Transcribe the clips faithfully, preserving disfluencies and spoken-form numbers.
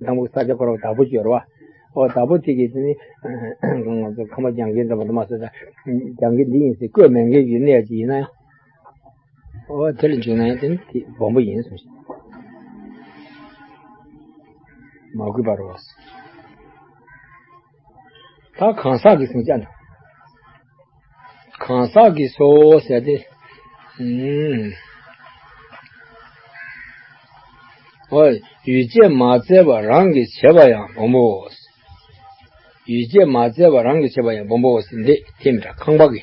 དང་པོ་ས་ཆ་ཁོ་རང་བདག་པོ་བྱོས་ར་བ། ཨོ་བདག་པོ་དེ་གིས་དེ་ནི་ང་ཚོ་ཁང་པ་རྒྱག་མཁན་འདྲ་པོ་འདུག་མ་ཟེར་ད། རྒྱག་མཁན་འདི་ཡིན་ཟེར་བཀོད་མེད་མཁན་གྱི་གནས་ཅིག་ཡིན་ན་ཡང་། ཨོ་དེ་ལ་འཇུག་ན་ཡང་དེ་ནི་དེ་སྦོམ་པོ་ཡིན་གསུངས་ཤིང་། མ་གུས་པ་ར་བ། ད་གང་ཟག་གི་ཟིང་ཆ་ནི། གང་ཟག་གི་སོ་ཟེར་ཏེ། ཨུམ། ཨོ། ཡུལ་བཅས་མ་བཙལ་བ་རང་གིས་བྱས་པ་ཡང་སྦོམ་པོ། ཡུལ་བཅས་མ་བཙལ་བ་རང་གིས་བྱས་པ་ཡང་སྦོམ་པོ་ཟེར་འདི་དེ་མི་འདྲ་ཁང་པ་གི།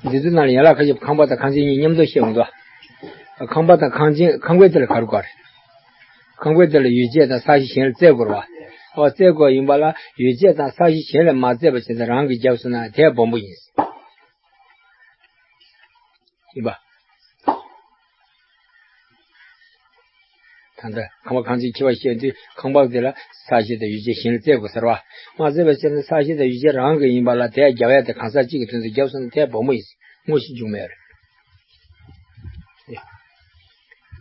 འདི་ཚོ་ནང་ལ་ཡན་ལག་ཁ་ཤས་ཁང་པ་དང་ཁང་ཆེན་གཉིས་མཉམ་དུ་བཤད་འོང་དོ། ཁང་པ་དང་ཁང་ཆེན་ཁང་པའི་དེ་ལ་ག་རེ་གོ་རེད། ཁང་པའི་དེ་ལ་ཡུལ་བཅས་དང་ས་གཞི་གཞན་ལ་བཙལ་དགོས་རེད་བ། ཨོ་བཙལ་དགོས་ཡིན་པ་ལ་ཡུལ་བཅས་དང་ས་གཞི་གཞན་ལ་མ་བཙལ་བ་བྱས་ཙང་རང་གིས་བརྒྱབ་སོང་ན་དེ་སྦོམ་པོ་ཡིན། ཡིན་པ། ད་ལྟ་ཁང་པ་ཁང་ཆེན་ཁྱད་པར་བཤད་དུས་ཁང་པ་དེ་ལ་ས་གཞི་དང་ཡུལ་བཅས་གཞན་ལ་བཙལ་དགོས་ཟེར་བ། མ་བཙལ་བ་བྱས་ན་ས་གཞི་དང་ཡུལ་བཅས་རང་གི་ཡིན་པ་ལ་དེ་བརྒྱབ་ཡ་དེ་གང་ཟག་གཅིག་གི་དོན་དུ་བརྒྱབ་སོང་ན་དེ་སྦོམ་པོ་ཡིན། དངོས་གཞི་འཇུག་མེད་རེད།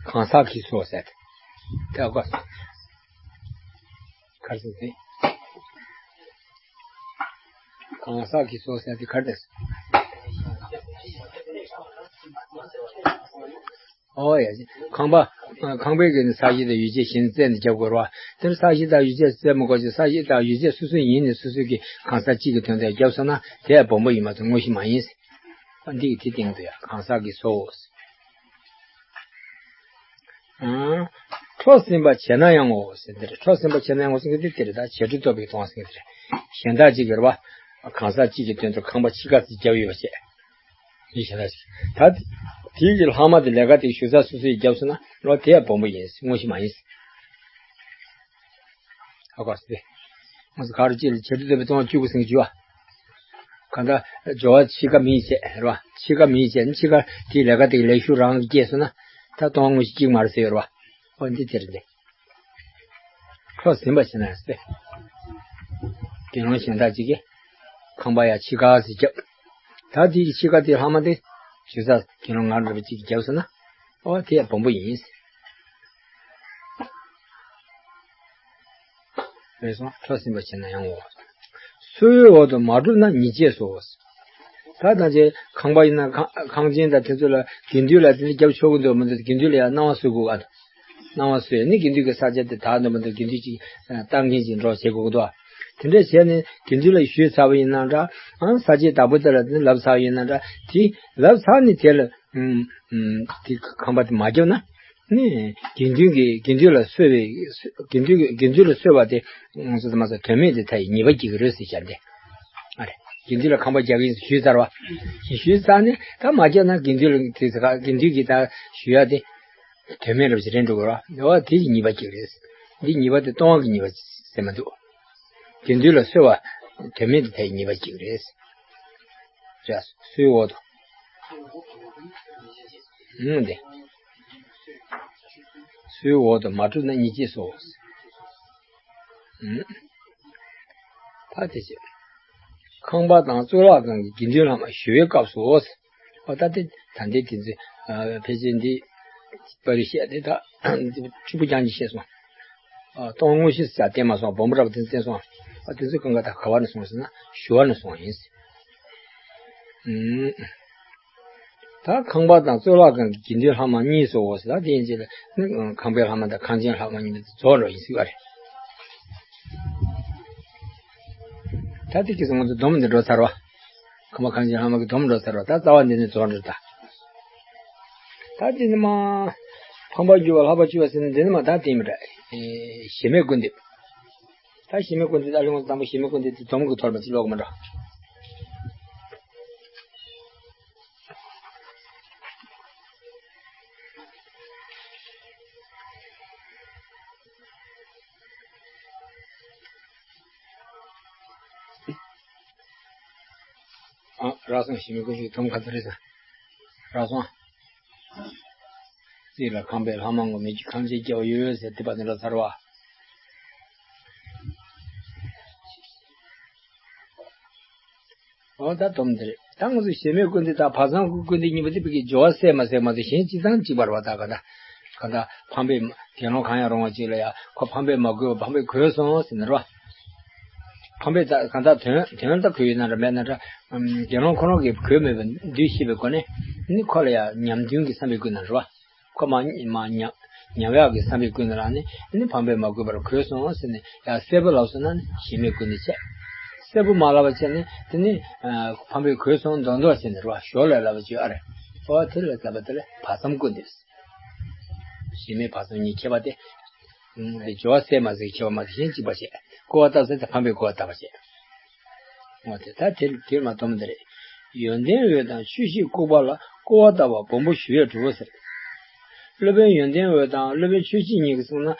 གང་ཟག་གིས་སོ་ཟེར། དེ་ཨ་ཀ་གར་སོང་ཟེར། གང་ཟག་གིས་སོ་ཟེར་དེ་གར་དེ། ཨོ་ཡ། ཁང་པ། ཁང་པའི་གི་ནི་ས་གཞི་དང་ཡུལ་བཅས་གཞན་བཙལ་ནས་རྒྱབ་དགོས་རེད་བ། དེར་ས་གཞི་དང་ཡུལ་བཅས་བཙལ་མི་དགོས་ཀྱི་ས་གཞི་དང་ཡུལ་བཅས་སོ་སོ་ཡིན་ནས་སོ་སོ་གི་གང་ཟག་གཅིག་གི་དོན་དུ་རྒྱབ་སོང་ན་དེ་ཡང་སྦོམ་པོ་ཡིན་མ་གཏོགས་དངོས་གཞི་མ་ཡིན། འདི་གི་དེ་སྟེང་དུ་ཡང་གང་ཟག་གིས་སོ། ཨང་། འཕྲོ་ཟིན་པ་བྱས་ན་ཡང་ངོ་ཟེར་དེ་རེད། འཕྲོ་ཟིན་པ་བྱས་ན་ཡང་ངོ་ཟེར་གི་དེ་དེ་རེད། ད་བྱེ་བྲག་རྟོགས་པའི་དོན་ཟེར་གི་དེ་རེད། གཞན་དག་ཅིག་གི་རེད་བ། གང་ཟག་གཅིག་གི་དོན་དུ་ཁང་པ་ཕྱི་ཁ་ཙམ་བརྒྱབ་ཡོད་པ་བྱས། ཡིན་གཞན་དག་ཅིག་ད་དེའི་གི་ལྷག་མ་དེ་ལས་ཀ་དེ་ཞུ་ས་སོ་སོ་ཡིས་བརྒྱབ་སོང་ན་རོ་དེ་ཡང་སྦོམ་པོ་ཡིན། དངོས་གཞི་མ་ཡིན། ཧ་གོ་སོང་། ང་ཚོ་ག་རེ་ཅིག་ལ་བྱེ་བྲག་རྟོགས་པའི་དོན་བཅུ་དགུ་ཟིན་གྱི་ཡོད། གང་ལྟར་སྦྱོར་བ་ཕྱི་ཁ་མི་བྱེད་རེད་བ། ཕྱི་ཁ་མི་བྱེད་ནི་ཕྱི་ཁ་དེའི་ལས་ཀ་དེ་ལས་ཞུགས་རང་གིས་སྐྱེས་སོང་ན་ད་སྟོང་པ་དངོས་གཞི་གཅིག་མ་རེད་ཟེར་ཡོད་རེད་བ། ཨོ་འདི་དེ་རེད་འདི། འཕྲོ་ཟིན་པ་བྱས་ན་ཟེར། དགེ་སློང་གཞན་དག་ཅིག་གིས་ཁང་པ་ཡ་ཕྱི་ཁ་ཟེར་བརྒྱབ། ད་དེའི་ཕྱི་ཁ་དེའི་ལྷག་མ་དེ་ཞུ་ས་དགེ་སློང་ང་འདྲ་པོ་ཅིག་གིས་བརྒྱབ་སོང་ན་ཨོ་དེ་ཡང་སྦོམ་པོ་ཡིན། རེད་སོང་། འཕྲོ་ཟིན་པ་བྱས་ན་ཡང་ངོ་། སོའི་འོག་ཏུ་མ་གྲུབ་ན་ཉེས་བྱས་སོ། ད་ད་ཅེ་ཁང་པ་ཡིན་ན་ཁང་ཁང་ཆེན་དང་དེ་ཚོ་ལ་དགེ་འདུན་ལ་དེ་འདྲ་རྒྱབ་ཆོག་གི་འདུག་མི་འདུག་དགེ་འདུན་ལ་ཡང་གནང་བ་བཟོ་དགོས་ཨ། གནང་བ་བཟོས་ནས་དགེ་འདུན་གྱི་ས་ཆ་དེ་དག་འདུག་མི་འདུག་དགེ་འདུན་གྱིས་ལྟ་མཁན་ཅིག་འགྲོ་བྱེད་དགོས་ཀྱི་འདུག་དེ་འདྲ་བྱས་ནས་དགེ་འདུན་ལ་ཞུས་ཚར་བ་ཡིན་ན་འདྲ། ཨང་ས་ཆའི་བདག་པོ་དེ་ལ་དེ་ལབ་ཚར་བ་ཡིན་ན་འདྲ། དེ་ལབ་ཚར་ནས་དེ་ལ་ཨུམ་ཨུམ་དེ་ཁང་པ་དེ་མ་བརྒྱབ་ན། ནི་དགེ་འདུན་གྱི་དགེ་འདུན་ལ་གསོལ་བའི་དགེ་འདུན་གྱི་དགེ་འདུན་ལ་གསོལ་བ་དེ་ང་ཚོ་མ་ཟད་དོན་མེད་དུ་ཐལ་བའི་ཉེས་པ་སྐྱེ་གི་རེད་ཟེར་བྱས་ཏེ། ཨ་རེ། དགེ་འདུན་ལ་ཁང་པ་རྒྱག་གི་ཡིན་ཞུས་ཚར་བ། ཞུས་ཚར་ནས་ད་མ་རྒྱག་ན་དགེ་འདུན་ལ་དེ་ཚོ་དགེ་འདུན་གྱིས་ད་ཞུ་ཡ་དེ་དོན་མེད་རབ་ཞིག་རེད་འགྲོ་གི་རེད་བ། འོ་དེ་ཡི་ཉེས་པ་སྐྱེ་གི་རེད། འདི་ཉེས་པ་དེ་གཏོང་བ་གི་ཉེས་པ་ཟེར་མ་འདུག་དགེ་འདུན་ལ་གསོལ་བ་དོན་མེད་དུ་ཐལ་བའི་ཉེས་པ་སྐྱེ་གི་རེད། ཅེས་སོའི་འོག་ཏུ། ཨུམ་དེ། སོའི་འོག་ཏུ་མ་གྲུབ་ན་ཉེས་བྱས་སོ། ཨུམ། ད་དེ་བྱས། ཁང་པ་དང་གཙུག་ལག་ཁང་གི་དགེ་འདུན་ལྷག་མ་ཞུ་བའི་སྐབས་སུ། ཨོ་ད་དེ་ད་འདི་དེ་ཚོ་ཕལ་ཆེར་འདི་པར་རིས་བཤད་དེ་ད་འདི་ཕྲུ་གུ་རྐྱང་གིས་བཤད་སོང་། ཨ་སྟོང་དངོས་གཞི་ཟེར་བསྟན་མ་སོང་། སྦོམ་པོ་འདྲ་པོ་དེ་བསྟན་སོང་། ཨ་དེ་ཚོ་གང་ག་ད་ག་བ་ནས་སོང་ཟེར་ན་ཞུ་བ་ནས་སོང་ཡིན། ཨུམ། ད་ཁང་པ་དང་གཙུག་ལག་ཁང་གི་དགེ་འདུན་ལྷག་མ་གཉིས་སོ་ཟེར། ད་དེ་ཡིན་ཅེས་ལ་ནི་ཁང་པའི་ལྷག་མ་དང་ཁང་ཆེན་ལྷག་མ་གཉིས་པོ་དེ་རྫོགས་འགྲོ་ཡིན་ཟེར་བ་རེད། ད་དེ་གིས་ང་ཚོ་སྡོམ་འདི་འགྲོ་ཚར་བ། ཁང་པ་ཁང་ཆེན་ལྷག་མ་གི་སྡོམ་འགྲོ་ཚར་བ། ད་རྩ་བ་འདི་ནས་རྫོགས་འགྲོ་ད། ད་འདི་ནི་མ། ཕམ་པར་གྱུར་པ་ལྷག་པར་གྱུར་པ་ཟེར་ནས་འདི་ནི་མ་ད་དེ་མི་འདྲ། ཨེ་གཞལ་མེད་སྐུར་འདེབས། ད་གཞལ་མེད་སྐུར་འདེབས་ད་ལུང་དང་པོ་གཞལ་མེད་སྐུར་འདེབས་དེ་སྡོམ་གྱི་ཐོག་མ་ཅིག་ཀློག་མི་འགྲོ། ཨ་རག་སོང་། གཞལ་མེད་སྐུར་འདེབས་སྡོམ་ག་ཚོད་རེད་ཟེར། རག་སོང་། རྩིས་ལ་ཁང་པའི་ལྷག་མ་ངོ་མས་ཀྱི་ཁང་ཆེན་སྐྱེ་བ་ཡོད་ཟེར་དེ་པ་ནི་ལ་ཚར་བ། འོ་ད་སྡོམ་འདི་རེད། ད་ང་ཚོ་གཞལ་མེད་སྐུར་འདེབས་དང་བར་མཚམས་སྐུར་འདེབས་གཉིས་པོ་དེ་བི་གི་སྦྱོར་བ་གསལ་མ་གསལ་མ་གཏོགས་གཞན་སྤྱི་བཏང་གཅིག་པ་རེད་བ། ད་ག་ད། གང་ལྟར་ཕམ་པས་དགེ་སློང་གང་ཡང་རུང་བ་ཅིག་ལ་ཡང་ཁོ་ཕམ་པས་མ་གོས་པར་ཕམ་པས་གོས་སོང་ཟེར་ནས་རེད་བ། ཕམ་པས་ད་གང་ལྟར་དོན་དོན་ལ་གོས་ཡོད་ན་འདྲ་མེད་ན་འདྲ། ཨམ། དགེ་སློང་ཁོ་རང་གིས་གོས་མེད་པའི་འདུ་ཤེས་པའི་སྒོ་ནས་ནི་ཁོ་ལ་ཡང་ཉམས་མཐུན་གྱི་བསམ་པས་བསྐུལ་ན་རེད་བ། ཁོ་མ་མ་ཉམས་ཉམས་ཡག་གི་བསམ་པས་བསྐུལ་ན་རང་ནི་ནི་ཕམ་པས་མ་གོས་པར་གོས་སོང་ཟེར་ནས་ཡང་གསལ་པོ་ལབ་སོང་ན་ནི་ཞེན་མེད་སྐུར་འདེབས་བྱས། གསལ་པོ་མ་ལབ་པ་བྱས་ནས་དེ་ནི་ཕམ་པས་གོས་སོང་མདོག་མདོག་བྱས་ནས་རེད་བ། ཞོར་ལ་ལབ་པ་བྱས་ཨ་རེ། ཨོ་དེ་ལ་ལབ་པ་དེ་ལ་བར་མཚམས་སྐུར་འདེབས། ཞེན་མེད་བར་མཚམས་གཉིས་ཁྱད་པར་ཏེ། སྦྱོར་བ་གསལ་མ་གསལ་ཁྱད་པར་མ་དེ་བཞིན་གཅིག་པ་བྱས། སྐུར་བ་བཏབ་ས་དེ་ཕམ་པས་སྐུར་བ་བཏབ་པ་བྱས། འོ་དེ་ད་དེ་དེ་མ་གཏོང་མི་དེ་རེད། ཡོན་ཏན་འོད་དང་ཆོས་ཤེས་ལྐུགས་པ་ལ་སྐུར་བ་བཏབ་པ་སྦོམ་པོ་ཞི་བས་གྲུབ་བོ་ཟེར། སློབ་དཔོན་ཡོན་ཏན་འོད་དང་སློབ་དཔོན་ཆོས་ཤེས་གཉིས་ཀྱིས་གསུངས་ན།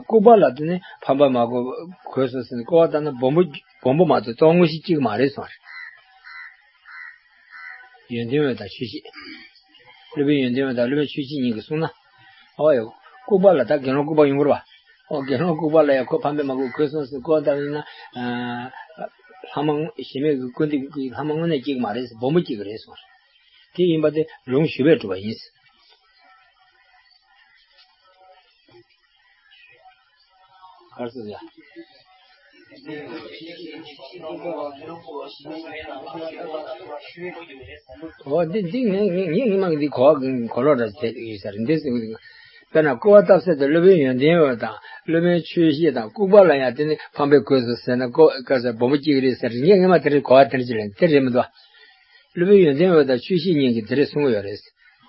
ལྐུགས་པ་ལ་དེ་ནི་ཕམ་པ་མ་གོས་གོས་སོ་ཟེར་ནས་སྐུར་བ་བཏབ་ན་སྦོམ་པོ་སྦོམ་པོ་མ་གཏོགས་སྟོང་ངོ་ཤེས་གཅིག་མ་རེད་གསུངས་རེད། ཡོན་ཏན་འོད་དང་ཆོས་ཤེས། སློབ་དཔོན་ཡོན་ཏན་འོད་དང་སློབ་དཔོན་ཆོས་ཤེས་གཉིས་ཀྱིས་གསུངས་ན། ཨོ་ཡ། ལྐུགས་པ་ལ་ད་དགེ་སློང་ལྐུགས་པ་ཡོང་གི་རེད་བ། ཨོ་དགེ་སློང་ལྐུགས་པ་ལ་ཡ་ཁོ་ཕམ་པས་མ་གོས་གོས་སོང་ཟེར་སྐུར་བ་བཏབ་ཡིན་ན། ལྷག་མ་ཞེན་མེད་ཀྱི་སྐུར་འདེབས་ཀྱི་ལྷག་མ་དངོས་གནས་གཅིག་མ་རེད་ཟེར་སྦོམ་པོ་གཅིག་རེད་གསུངས་རེད། དེ་ཡིན་པ་དེ་ལུང་ཞུ་བས་གྲུབ་པ་ཡིན། གར་སོང་ཡ། འོ་འདི་འདི་ངས་ངས་ངས་ངས་མ་འདི་གོ་གོ་ལོག་འདྲ་བྱས་ཡོད་ས་རེད་འདི་ཟེར་གི་འདུག་དཔེར་ན་སྐུར་བ་བཏབ་ས་དེ་སློབ་དཔོན་ཡོན་ཏན་འོད་དང་སློབ་དཔོན་ཆོས་ཤེས་དང་ལྐུགས་པ་ལ་ཡང་དེ་ནི་ཕམ་པས་གོས་སོ་ཟེར་ན་ཀོ་ཀ་ས་སྦོམ་པོ་གཅིག་རེད་ཟེར་ངས་ངས་མ་དེ་རེད་གོ་བ་དེ་འདྲ་ཅིག་ལེན་དེ་རེད་མི་འདུག་སློབ་དཔོན་ཡོན་ཏན་འོད་དང་ཆོས་ཤེས་གཉིས་ཀྱིས་དེ་རེད་གསུང་གི་ཡོད་རེད།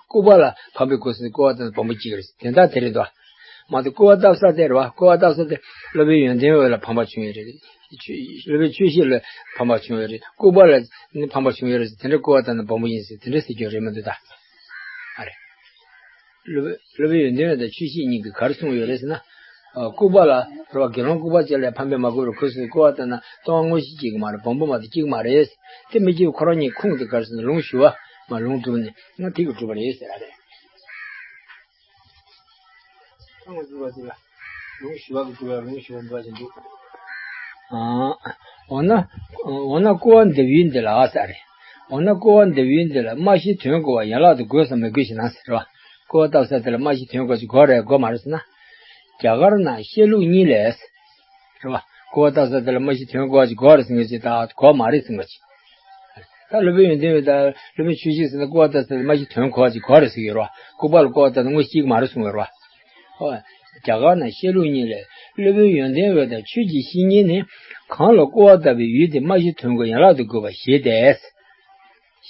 ལྐུགས་པ་ལ་ཕམ་པས་གོས་སོ་ལྐུགས་པ་དང་སྦོམ་པོ་གཅིག་རེད་དེ་འདྲ་དེ་རེད་དོ། མ་གཏོགས་ལྐུགས་པ་བཏབ་ས་དེ་རེད་བ། ལྐུགས་པ་བཏབ་ས་དེ་སློབ་དཔོན་ཡོན་ཏན་འོད་ལ་ཕམ་པ་བྱུང་ཡོད་རེད། ཆོས་སློབ་དཔོན་ཆོས་ཤེས་ལ་ཕམ་པ་བྱུང་ཡོད་རེད། ལྐུགས་པ་ལ་ནི་ཕམ་པ་བྱུང་ཡོད་རེད་ཟེར་དེ་འདྲ་ལྐུགས་པ་བཏབ་ན་སྦོམ་པོ་ཡིན་ཟེར་དེ་འདྲ་ཟེར་རྒྱུ་རེད་མི་འདུག་ད། ཨ་རེ། སློབ་དཔོན་སློབ་དཔོན་ཡོན་ཏན་འོད་དང་ཆོས་ཤེས་གཉིས་ཀྱིས་ག་རེ་གསུངས་ཡོད་རེད་ཟེར་ན། ལྐུགས་པ་ལ་རེད་བ། དགེ་སློང་ལྐུགས་པ་ཅིག་ལ་ཕམ་པས་མ་གོས་པར་གོས་སོ་ལྐུགས་པ་བཏབ་ན་སྟོང་པ་དངོས་གཞི་གཅིག་མ་རེད། སྦོམ་པོ་མ་གཏོགས་གཅིག་མ་རེད། དེ་མི་སྐྱེ་བའི་འཁོར་བ་གཉིས་ཁུངས་དེ་ག་རེ་ཟེར་ན་ལུང་ཞུ་བ་མ་ལུང་གྲུབ་ནས་ང་དེ་གིས་གྲུབ་པ་རེད་ཟེར་ཡ་རེད། ལུང་ཞུ་བ་གིས་གྲུབ་པ་ལུང་ཞུ་བ་འདུག་ཨ། འོ་ན། འོ་ན་ལྐུགས་པ་འདེབས་ཡུལ་འདི་ལ་ཟེར་རེད། འོ་ན་ལྐུགས་པ་འདེབས་ཡུལ་འདི་ལ་སྨྲ་ཤེས་དོན་གོ་བ་ཡན་ལག་ཏུ་དགོས་སམ་མི་དགོས་ཞེ་ན་ཟེར་བ། ལྐུགས་པ་བཏབ་ས་དེ་ལ་སྨྲ་ཤེས་དོན་གོ་བ་ཅིག་དགོས་རེད་དགོས་མ་རེད་ཟེར་ན། རྒྱ་གར་ན་བཤད་ལུགས་གཉིས་ལས། རེད་བ། ལྐུགས་པ་བཏབ་ས་དེ་ལ་སྨྲ་ཤེས་དོན་གོ་བ་ཅིག་དགོས་རེད་ཟེར་མཁན་ཅིག་དང་དགོས་མ་རེད་ཟེར་མཁན་ཅིག་ད་སློབ་དཔོན་ཡོན་ཏན་འོད་དང་སློབ་དཔོན་ཆོས་ཤེས་ཟེར་ན་ལྐུགས་པ་བཏབ་ས་དེ་ལ་སྨྲ་ཤེས་དོན་གོ་བ་ཅིག་དགོས་རེད་ཟེར་གྱི་ཡོད་རེད་བ། ལྐུགས་པ་ལ་ལྐུགས་པ་བཏབ་ན་དངོས་གཞི་གཅིག་མ་རེད་གསུངས་ཡོད་རེད་བ། ཨོ། རྒྱ་གར་ན་བཤད་ལུགས་གཉིས་ལས། སློབ་དཔོན་ཡོན་ཏན་འོད་དང་ཆོས་ཀྱི་བཤེས་གཉེན་ནི། གང་ལ་ལྐུགས་པ་བཏབ་པའི་ཡུལ་དེ་སྨྲ་ཤེས་དོན་གོ་ཡན་ལག་ཏུ་དགོས་པ་ཞེས་ཏེ།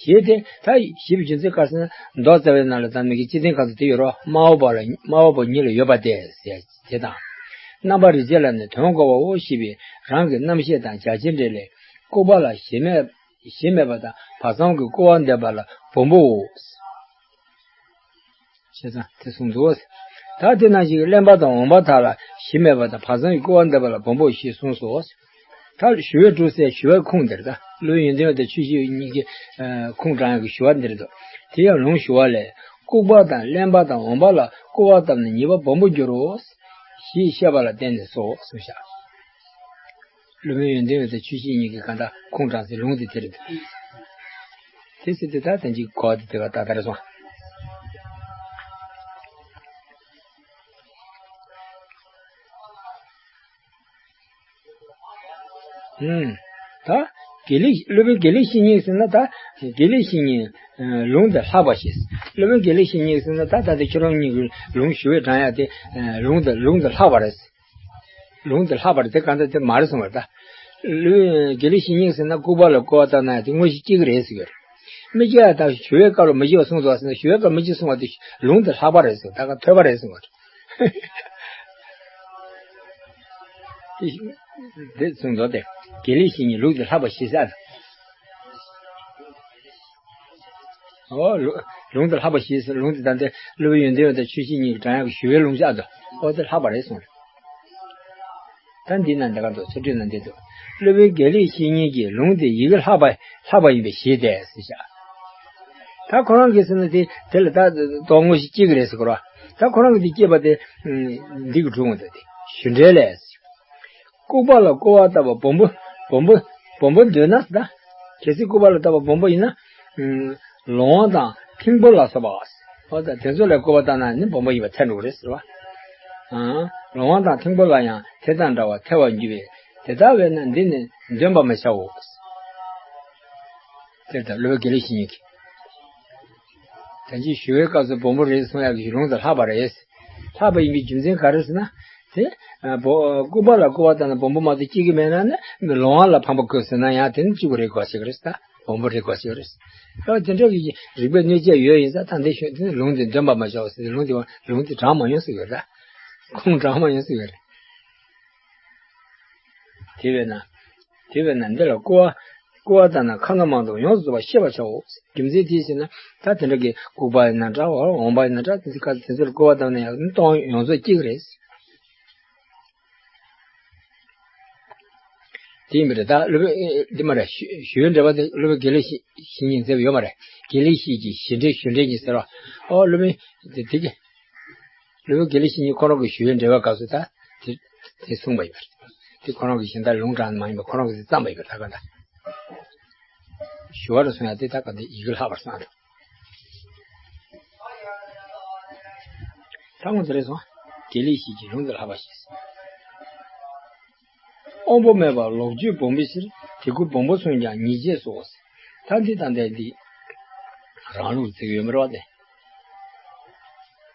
ཞེས་ཏེ། ད་ཞེས་པའི་རྒྱུ་མཚན་ག་རེ་ཟེར་ན། མདོ་རྩ་བའི་ནང་ལ་ད་མི་དགེ་བཅུ་ལྡན་ཁ་ཚོ་དེ་ཡོད་རོ། སྨྲ་བ་པོ་ལ་སྨྲ་བ་པོ་ཉིད་ལ་ཡོད་པ་སྟེ་ཟེར་དེ་དང་། རྣམ་པར་རིག་བྱེད་ལ་ནི་དོན་གོ་བའོ་ཞེས་པའི་རང་གི་རྣམ་བཤད་དང་རྒྱ་ཆེར་འགྲེལ་ལས། ལྐུགས་པ་ལ་ཞེན་མེད་ཞེན་མེད་པ་དང་བར་མཚམས་ཀྱི་ལྐུགས་པ་འདེབས་པ་ལ་སྦོམ་པོའོ། ཞེས་དང་དེ་གསུངས་འདུག་ད་དེ་ནང་བཞིན་གླེན་པ་དང་འོང་པ་དག་ལ་ཞེན་མེད་པ་དང་བར་མཚམས་ཀྱི་ལྐུགས་པ་འདེབས་པ་ལ་སྦོམ་པོ་ཞེས་གསུངས་སོ། ད་ཞུ་བས་གྲུབ་ཟེར་ཞུ་བའི་ཁུངས་འདིར་ད་སློབ་དཔོན་ཡོན་ཏན་འོད་དང་ཆོས་ཤེས་གཉིས་ཀྱི་ཁུངས་དྲངས་ཡག་གི་ཞུ་བ་འདིར་འདུག་དེ་ཡང་ལུང་ཞུ་བ་ལས། ལྐུགས་པ་དང་གླེན་པ་དང་འོང་པ་ལ་ལྐུགས་པ་བཏབ་ན་ཉེས་པ་སྦོམ་པོ་འགྱུར་རོ། ཞེས་བཤད་པ་ལ་བརྟེན་ནས་སོ་གསུངས་ཤག་སློབ་དཔོན་ཡོན་ཏན་འོད་དང་ཆོས་ཤེས་གཉིས་ཀྱིས་གང་ལྟར་ཁུངས་དྲངས་སའི་ལུང་དེ་དེ་རེད་འདུག་དེ་ཚེ་དེ་ལྟར་དོན་གྱི་གོ་བ་དེ་དེ་ག་ད་ལྟར་སོང་། ཨུམ། ད། དགེ་ལེགས་སློབ་དཔོན་དགེ་ལེགས་བཤེས་གཉེན་ཟེར་ན་ད། དགེ་ལེགས་བཤེས་གཉེན། ལུང་དེ་ལྷག་པ་ཞེས། སློབ་དཔོན་དགེ་ལེགས་བཤེས་གཉེན་ཟེར་ན་ད་ད་ལྟ་ཁྱོད་རང་གཉིས་ཀྱི་ལུང་ཞུ་བས་དྲངས་ཡག་དེ། ལུང་དེ་ལུང་དེ་ལྷག་པ་རེད། ལུང་དེ་ལྷག་པ་རེད་དེ་གང་ལྟར་དེ་མ་རེད་གསུངས་པ་རེད་ད། ལུས་དགེ་ལེགས་བཤེས་གཉེན་ཟེར་ན་ལྐུགས་པ་ལ་ལྐུགས་པ་བཏབ་ན་དེ་དངོས་གཞི་གཅིག་རེད་ཟེར་གྱི་རེད། མི་སྐྱེ་བ་དང་ཞུ་བའི་སྐབས་ལ་མི་སྐྱེ་བ་གསུངས་འདུག་ཟེར་ན་ཞུ་བའི་སྐབས་མི་སྐྱེ་གསུངས་པ་དེ་ལུང་དེ་ལྷག་པ་རེད་ཟེར་ད་ག་ཐོས་པ་རེད་གསུངས་པ་རེད། དེ་གསུངས་འདུག་སྟེ། དགེ་ལེགས་བཤེས་གཉེན་ལུང་དེ་ལྷག་པ་ཞེས་ཟེར། ཨོ། ལུང་དེ་ལྷག་པ་ཞེས་ཟེར་ལུང་དེ་ད་ལྟའི་སློབ་དཔོན་ཡོན་ཏན་འོད་དང་ཆོས་ཤེས་གཉིས་ཀྱིས་དྲངས་ཡག་གི་ཞུ་བའི་ལུང་བཞག་འདུག་ཨོ་དེ་ལྷག་པ་རེད་གསུངས། ད་འདི་ན་འདི་ག་འདུག་ཚུལ་ཁྲིམས་ན་འདི་འདུག་སློབ་དཔོན་དགེ་ལེགས་བཤེས་གཉེན་གྱི་ལུང་དེ་ཡི་གེ་ལྷག་པ་ལྷག་པ་ཡིན་པས་ཞེས་ཏེ་ཟེར་བཞག་ད་ཁོ་རང་གིས་ཟེར་ན་དེ་དེ་ལ་ད་དོན་དངོས་གཞི་གཅིག་རེད་ཟེར་གོ་ར། ད་ཁོ་རང་གིས་དེ་སྐྱེས་པ་དེ་འདི་གི་གྲུབ་འོང་ད་དེ་ཞུ་འབྲས་ལས། ལྐུགས་པ་ལ་ལྐུགས་པ་བཏབ་པ་སྦོམ་པོ་སྦོམ་པོ་སྦོམ་པོ་འདོད་ན་ད། གལ་སྲིད་ལྐུགས་པ་ལ་བཏབ་པ་སྦོམ་པོ་ཡིན་ན། ལོང་བ་དང་ཕིང་པོ་ལ་སོགས་པ། འོ་ད་དེ་ཚོ་ལ་བསྐོར་བ་བཏང་ན་ནི་སྦོམ་པོ་ཡིན་པ་ཐལ་འགྲོ་གི་རེད་ཟེར་བ། ཨང་། ལོང་བ་དང་ཐིམ་ཕུག་ལ་ཡང་དེ་དང་འདྲ་བར་ཐལ་བར་འགྱུར་བས། དེ་ལྟ་བས་ན་འདི་ནི་འདོན་པར་མི་བྱའོ། དེ་ལྟར་སློབ་དཔོན་དགེ་ལེགས་བཤེས་གཉེན་གྱིས། ད་ཅི་ཞུ་བའི་སྐབས་སུ་སྦོམ་པོ་རེད་གསུང་ཡག་གི་ལུང་དེ་ལྷག་པ་རེད། ལྷག་པ་ཡིན་པའི་རྒྱུ་མཚན་ག་རེ་ཟེར་ན། དེ། ཨ། བོ། ལྐུགས་པ་ལ་བསྐོར་བ་བཏང་ན་སྦོམ་པོ་མ་གཏོགས་སྐྱེ་གི་མེད་ན་ནི་ལོང་བ་ལ་ཕངས་པ་དགོས་ཟེར་ན་ཡང་དེ་ནི་གཅིག་པུ་རེད་དགོས་ཞིག་རེད་ད། སྦོམ་པོ་རེད་དགོས་ཞིག་རེད། ཨ། དེ་འདྲ་གི་རིགས་པའི་གནོད་བྱེད་ཡོད་ཡིན་ཙང་ད་འདི་ཞུ་དེ་ནི་ལུང་དེ་འདོན་པར་མ་བྱའོ་ཟེར་ཏེ་ལུང་དེ་ལུང་དེ་དྲངས་མ་ཡོང་ཟེར་གི་རེད་ད། ཁུངས་དྲངས་མ་ཡོང་ཟེར་གི་རེད། དེ་བས་ན། དེ་བས་ན་འདི་ལ་བསྐོར་བ། བསྐོར་བ་བཏང་ན་ཁ་ན་མང་དུ་ཡོངས་སུ་རྫོགས་པར་ཤེས་པར་བྱའོ། རྒྱུ་མཚན་དེ་ཟེར་ན། ད་དེ་འདྲ་གི་ལྐུགས་པ་ཡིན་ན་འདྲ་བ་འོང་བ་ཡིན་ན་འདྲ་དེ་ཚོ་ག་དེ་ཚོ་ལ་བསྐོར་བ་བཏང་ན་ཡང་སྟོང་ཡོངས་རྫོགས་སྐྱེ་གི་རེད། དེ་ཡིན་པ་རེད་ད་སློབ་དཔོན་འདི་མ་རེད་ཞུ་ཞུ་བའི་འགྲེལ་པ་དེ་སློབ་དཔོན་དགེ་ལེགས་བཤེས་བཤེས་གཉེན་མཛད་པ་ཡོད་མ་རེད། དགེ་ལེགས་བཤེས་ཀྱི་བཞེད་འགྲེལ་ཞུ་འགྲེལ་གཉིས་ཟེར་བ། ཨོ་སློབ་དཔོན་དེ་དེ་གི་སློབ་དཔོན་དགེ་ལེགས་བཤེས་གཉེན་ཁོ་རང་གི་ཞུ་བའི་འགྲེལ་པ་སྐབས་སུ་ད་དེ་དེ་གསུངས་པ་ཡོད་རེད། དེ་ཁོ་རང་གི་གཞན་དག་ལུང་དྲངས་མ་ཡིན་པ་ཁོ་རང་གིས་དེ་བརྩམས་པ་ཡོད་རེད་ད་ག་ད། ཞུ་བ་རུ་སོང་ཡ་དེ་ད་ག་འདི་ཡི་གེ་ལྷག་པར་སོང་ད། ད་ངོ་དེ་རེད་སོང་། དགེ་ལེགས་བཤེས་ཀྱི་ལུང་དེ་ལྷག་པ་ཞེས། དབང་པོ་མེད་པར་ལོག་སྤྱོད་སྦོམ་པོའི་ཕྱིར། དེ་ཀུན་སྦོམ་པོ་སོང་ཀྱང་ཉིད་བྱེད་སོ། ད་འདི་དང་འདི་འདི། རང་ལུགས་བརྩི་གི་ཡོད་མི་རེད་བ་དེ།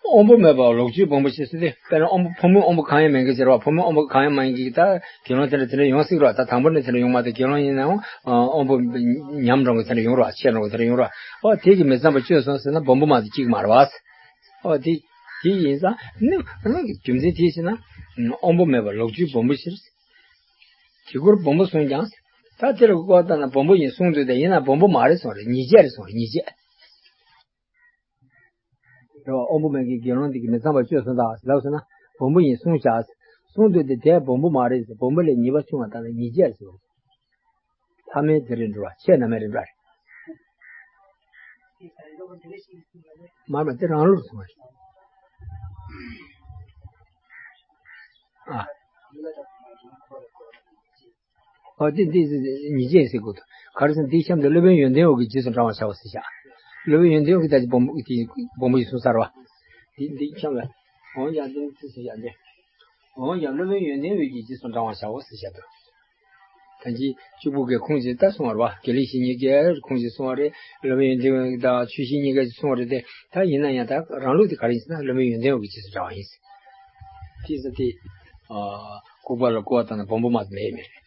དབང་པོ་མེད་པར་ལོག་སྤྱོད་སྦོམ་པོ་ཞེས་ཟེར་ཏེ་དཔེར་ན་དབང་པོ་ཕོ་མོའི་དབང་པོ་གང་ཡང་མེད་མཁན་ཟེར་བ་ཕོ་མོའི་དབང་པོ་གང་ཡང་མ་ཡིན་གྱི་ད་དགེ་སློང་དེ་འདྲ་དེ་འདྲ་ཡོང་སྲིད་རོགས་ད་དང་པོ་ནས་དེ་འདྲ་ཡོང་མ་ཐག་དགེ་སློང་ཡིན་ནའང་དབང་པོ་ཉམས་འགྲོ་གི་དེ་འདྲ་ཡོང་རོགས་ཆད་འགྲོ་གི་དེ་འདྲ་ཡོང་རོགས་ཨོ་དེ་གི་མི་ཚངས་པ་སྤྱོད་སོང་ཟེར་ན་སྦོམ་པོ་མ་གཏོགས་གཅིག་མ་རེད་བ། ཨོ་དེ་དེ་ཡིན་ཙང་ནི་རང་གི་རྒྱུ་མཚན་དེ་ཟེར་ན་དབང་པོ་མེད་པར་ལོག་སྤྱོད་སྦོམ་པོ་ཕྱིར། དེ་ཀུན་སྦོམ་པོ་སོང་ཀྱང་ད་དེ་ལ་བསྐོར་བ་བཏང་ན་སྦོམ་པོ་ཡིན་གསུངས་འདུག་དེ་ཡིན་ན་སྦོམ་པོ་མ་རེད་གསུངས་རེད་ཉིད་བྱེད་རེད་གསུངས་རེད་ཉིད་བྱེད། རེད་བ། དབང་པོ་མེད་མཁན་དགེ་སློང་དེ་གིས་མི་ཚངས་པ་སྤྱོད་སོང་ད་ལབ་སོང་ན་སྦོམ་པོ་ཡིན་གསུངས་བཞག་གསུངས་འདུག་དེ་དེ་སྦོམ་པོ་མ་རེད་ཟེར་སྦོམ་པོ་ལས་ཉེས་པ་ཆུང་བ་དང་ལ་ཉིད་བྱེད་ཟེར། ལྷ་མིན་དེ་རེད་འགྲོ་བ་ཆེས་ན་མེད་རེད་འདྲ་རེད། མར་མ་དེ་རང་ལུགས་སོང་བ་རེད། ཨ། ཨོ་དེ་འདི་ཉིད་བྱེད་ཟེར་དགོས་འདུག་ག་རེ་ཟེར་ན་འདིའི་གཤམ་དུ་སློབ་དཔོན་ཡོན་ཏན་འོག་གི་རྗེས་སུ་འབྲང་བར་བྱའོ་ཟེར་བཞག་སློབ་དཔོན་ཡོན་ཏན་འོག་གི་ད་ཅི་སྦོམ་པོ་དེ་སྦོམ་པོ་ཞིག་གསུངས་ཚར་བ། འདི་འདིའི་གཤམ་ལ། འོང་ཡང་འདི་ནི་ཅི་ཟེར་བཞག་འདི། འོང་ཡང་སློབ་དཔོན་ཡོན་ཏན་འོག་གི་རྗེས་སུ་འབྲང་བར་བྱའོ་ཟེར་བཞག་འདུག་ད་ཅི་གཅིག་པུ་གའི་ཁུངས་ཀྱིས་ད་གསུངས་པ་རེད་བ། དགེ་ལེགས་བཤེས་གཉེན་གྱི་ཁུངས་ཀྱིས་གསུངས་པ་རེད། སློབ་དཔོན་ཡོན་ཏན་འོག་དང་ཆོས་བཤེས་གཉིས་ཀ་ཀྱིས་གསུངས་པ་རེད་དེ། ད་ཡིན་ན་ཡང་ད་རང་ལུགས་དེ་ག་རེ་ཡིན་ཟེར་ན་སློབ་དཔོན་ཡོན་ཏན་འོག་གི་རྗེས་སུ་འབྲང་བ་ཡིན། དེ་ཟེར་དེ། ཨ། ལྐུགས་པ་ལ་བསྐོར་བ་བཏང་ན་སྦོམ་པོ་མ་གཏོགས་མེད་མེད་རེད།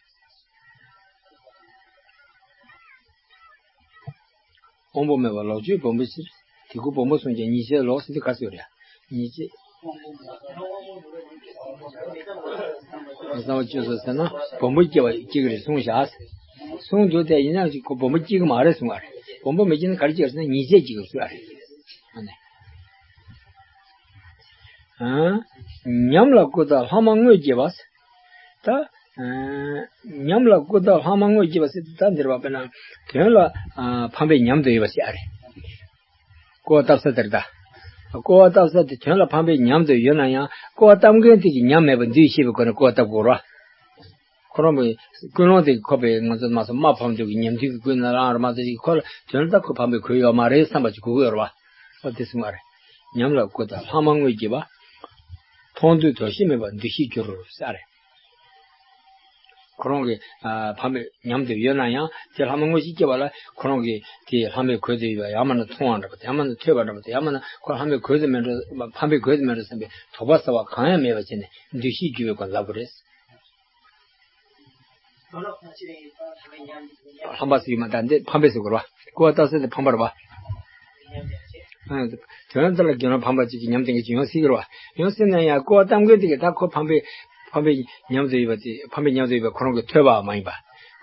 དབང་པོ་མེད་པར་ལོག་སྤྱོད་སྦོམ་པོའི་ཕྱིར། དེ་ཀུན་སྦོམ་པོ་སོང་ཀྱང་ཉིད་བྱེད་ལོག་ཟེར་དུས་ག་ཚོད་རེད། ཉིད་བྱེད། མི་ཚངས་པ་སྤྱོད་སོང་ཟེར་ན་སྦོམ་པོ་སྐྱེ་བ་སྐྱེ་གི་རེད་གསུངས་བཞག་གསུངས་འདུག་དེ་ཡིན་ན་ཅིག་ཁོ་སྦོམ་པོ་སྐྱེ་གི་མ་རེད་གསུངས་པ་རེད། སྦོམ་པོ་མི་སྐྱེ་ན་ག་རེ་སྐྱེ་རེད་ཟེར་ན་ཉིད་བྱེད་སྐྱེ་གི་གསུངས་པ་རེད། ཨ་ནི། ཨ། ཉམས་ལ་བཀོད་དང་ལྷག་མ་དངོས་སྐྱེ་བ། ད། ཨ། ཉམས་ལ་བཀོད་དང་ལྷག་མ་དངོས་སྐྱེ་བ་ཟེར་དུས་ད་འདིར་བ་དཔེར་ན་དོན་ལ་ཨ་ཕངས་པའི་ཉམས་དུ་ཡོད་པ་ཞིག་ཨ་རེད། བསྐོར་བ་བཏབ་ས་དེར་ད། བསྐོར་བ་བཏབ་ས་དེ་དོན་ལ་ཕངས་པའི་ཉམས་དུ་ཡོད་ན་ཡང་བསྐོར་བ་བཏབ་མཁན་དེ་གིས་ཉམས་མེད་པར་འདུས་ཤེས་པའི་སྒོ་ནས་བསྐོར་བ་བཏབ་དགོས་རེད་བ། ཁོ་རང་གི་ཀུན་སློང་དེ་གིས་ཁོ་པའི་ང་ཚོ་མ་སོ་མ་ཕམ་འདུག་གི་ཉམས་འདུན་གྱི་ཀུན་ནས་བསླངས་ར་མ་ཚོ་ཞིག་ཁོ་ལ་དོན་ལ་ད་ཁོ་ཕངས་པའི་གོས་ཡོད་མ་རེད་བསམ་པ་ཅིག་དགོས་ཀྱི་ཡོད་རེད་བ། ཨོ་དེ་གསུངས་པ་རེད། ཉམས་ལ་བཀོད་དང་ལྷག་མ་དངོས་སྐྱེ་བ། མཐོང་ཐོས་དོར་ཞི་མེད་པར་འདུ་ཤེས་འགྱུར་ཟེར་རེད། ཁོ་རང་གི་ཨ་ཕམ་པའི་ཉམས་དེ་ཡོད་ན་ཡང་དེ་ལྷག་མ་དངོས་གཞི་སྐྱེ་བ་ལ་ཁོ་རང་གི་དེ་ལྷག་མའི་གོས་དེ་ཡོད་པ་ཡང་མིན་ན་མཐོང་བ་འདྲ་པོ་དེ་ཡང་མིན་ན་ཐོས་པ་འདྲ་པོ་དེ་ཡང་མིན་ན་ཁོ་ལྷག་མའི་གོས་དེ་མིན་འགྲོ་ཕམ་པའི་གོས་དེ་མིན་འགྲོ་བསམ་པའི་དོགས་པ་ཟེར་བ་གང་ཡང་མེད་པ་བྱས་ནས་འདུ་ཤེས་འགྱུར་བའི་སྒོ་ལབ་དགོས་རེད། ལྷག་མ་ཟེར་གྱི་མ་ད་འདི་ཕམ་པས་ཟེར་དགོས་རེད་བ། བསྐོར་བ་བཏབ་ས་དེ་ཕམ་པ་རེད་བ། ཨ། དོན་དག་ལ་དགེ་སློང་ཕམ་པ་ཅིག་གི་ཉམས་དེ་འགའ་ཅིག་ཡོང་སྲིད་ཀྱི་རེད་བ། ཡོང་སྲིད་ན་ཡང་བསྐོར་བ་བཏབ་མཁན་དེ་གིས་ད་ཁོ་ཕམ་པའི་ཕམ་པའི་ཉམས་དེ་ཡོད་པ་དེ་ཕམ་པའི་ཉམས་དེ་ཡོད་པ་ཁོ་རང་གིས་ཐོས་པའང་མ་ཡིན་པ།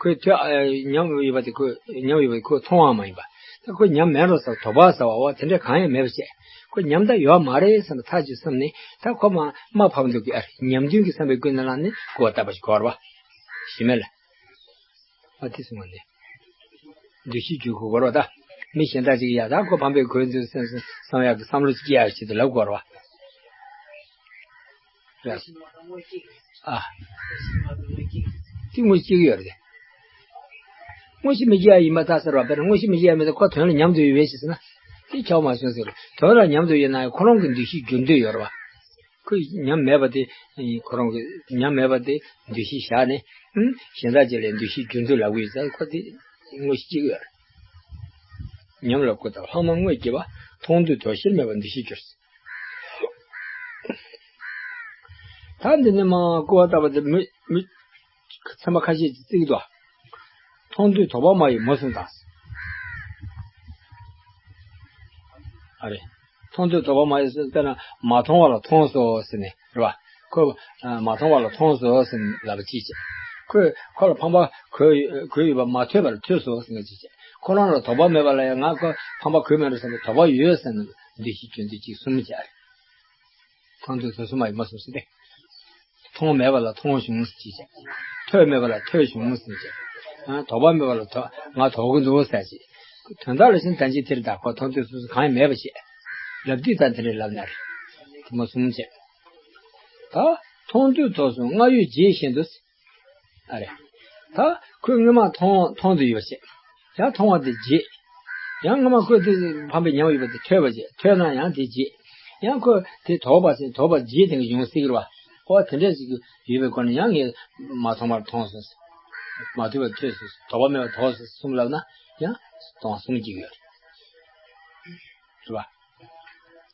ཁོས་ཐོས་ཨ་ཉམས་ཡོད་པ་དེ་ཁོས་ཉམས་ཡོད་པ་དེ་ཁོས་མཐོང་བའང་མ་ཡིན་པ། ད་ཁོ་ཉམས་མེད་འགྲོ་ཟེར་དོགས་པ་ཟེར་བ་འོ་དེ་འདྲ་གང་ཡང་མེད་པ་བྱས། ཁོ་ཉམས་ད་ཡོད་མ་རེད་བསམ་པ་ཐག་ཆོད་བསམ་ནས་ད་ཁོ་མ་མ་ཕམ་འདུག་གི་ཨ་རེ་ཉམས་འདུན་གྱི་བསམ་པའི་ཀུན་ནས་བསླངས་ནས་བསྐོར་བ་བཏབ་པ་ཞིག་གོ་རེད་བ། གཞི་མེད་ལ། ཨ་དེ་གསུངས་པ་ནི། འདུ་ཤེས་འགྱུར་དགོས་རེད་ད། མི་གཞན་དག་ཅིག་ཡ་ད་ཁོ་ཕམ་པའི་གོས་འདུག་བསམ་བསམ་ཡག་གི་བསམ་བློ་ཅིག་སྐྱེ་ཡག་ཆེད་དུ་ལབ་དགོས་རེད་བ། ཨ། དེ་དངོས་གཞི་སྐྱེ་གི་ཡོད་རེད། དངོས་གཞི་མི་སྐྱེ་ཡ་ཡིན་པ་ད་ཟེར་བ་དཔེར་ན་དངོས་གཞི་མི་སྐྱེ་ཡ་མེད་ད་ཁོ་དོན་ལ་ཉམས་དུ་ཡོད་པས་ཞེས་ཟེར་ན། དེ་ཁྱབ་མ་སོང་ཟེར། དོན་ལ་ཉམས་སུ་ཡོད་ན་ཁོ་རང་གི་འདུ་ཤེས་འགྱུར་འདོད་ཡོད་རེད་བ། ཁོས་ཉམས་མེད་པ་དེ། ཁོ་རང་གི་ཉམས་མེད་པ་དེ་འདུ་ཤེས་བཞག་ནས། ཨུམ། གཞན་དག་ཅིག་ལ་འདུ་ཤེས་འགྱུར་འདོད་ལབ་ཀྱི་ཡོད་ཙང་ཁོ་དེ་དངོས་གཞི་གཅིག་ཡོད་རེད། ཉམས་ལ་བཀོད་དང་ལྷག་མ་དངོས་སྐྱེས་པ། མཐོང་ཐོས་དོ་ཤལ་མེད་པར་འདུ་ཤེས་འགྱུར། ད་འདི་ནས་མར་སྐུར་བ་བཏབ་པ་དེ་མི་མི་ཚན་པ་ཁ་ཤས་ཀྱིས་བརྩི་གི་འདུག་མཐོང་ཐོས་དོགས་པ་མ་ཡིས་མུ་གསུམ་དང་། ཨ་རེ། མཐོང་ཐོས་དོགས་པ་མ་ཡིས་ཟེར་ན་མ་མཐོང་བ་ལ་མཐོང་སོང་ཟེར་ནས་རེད་བ། ཁོས་ཨ་མ་མཐོང་བ་ལ་མཐོང་སོང་ཟེར་ལབ་པ་ཅིག་བྱས། ཁོས་ཁོ་ལ་ཕམ་པ་གོས་གོས་ཡོད་པ་མ་ཐོས་པར་ཐོས་སོང་ཟེར་ཅིག་བྱས། ཁོ་རང་ལ་དོགས་པ་མེད་པ་ལ་ཡང་ང་ཁོ་ཕམ་པ་གོས་མེད་འགྲོ་བསམ་པའི་དོགས་པ་ཡོད་ཟེར་ནས་འདུ་ཤེས་སྐྱོན་འདོད་ཅིག་གསུམ་བྱས། མཐོང་ཐོས་དོགས་གསུམ་མ་ཡིས་མུ་གསུམ་ཟེར་ཏེ། མཐོང་མེད་པ་ལ་མཐོང་བྱུང་ཟེར་ཅིག་བྱས། ཐོས་མེད་པ་ལ་ཐོས་བྱུང་ཟེར་ཅིག་ཨ་དོགས་པ་མེད་པ་ལ་དོ་ང་དོགས་ཀྱི་འདུག་ཟེར་ཅིག་དོན་དག་ལ་ཕྱིན་ད་ཅི་ཐེར་བདག་པོ་མཐོང་ཐོས་སོ་སོ་གང་ཡང་མེད་པ་བྱས། ལབ་དུས་ད་དེ་འདྲའི་ལབ་ན་རེད། དེ་མུ་གསུམ་བྱས། ད་མཐོང་ཐོས་དོགས་གསུམ་སྔར་ཡོད་རྗེས་བཞིན་དུ། ཨ་རེ། ད་ཁོས་སྔོན་མ་མཐོང་མཐོང་དུ་ཡོད་བྱས། ཡང་མཐོང་བ་དེ་རྗེས། ཡང་སྔོན་མ་ཁོས་དེ་ཕམ་པའི་ཉམས་ཡོད་པ་དེ་ཐོས་པ་བྱས་ཐོས་ན་ཡང་དེ་རྗེས། ཡང་ཁོས་དེ་དོགས་པ་ཟེར་དོགས་པ་རྗེས་དེ་ག་ཡོང་སྲིད་ཀྱི་རེད་བ། ཨོ་དེ་འདྲས་ཞིག་ཡོད་པའི་སྒོ་ནས་ཡང་ངས་མ་མཐོང་བར་མཐོང་སོང་། མ་ཐོས་པར་ཐོས་སོང་། དོགས་པ་མེད་པར་དོགས་སོང་གསུམ་ལབ་ན་ཡང་སྟོང་གསུམ་གཅིག་ཡོད་རེད་བ།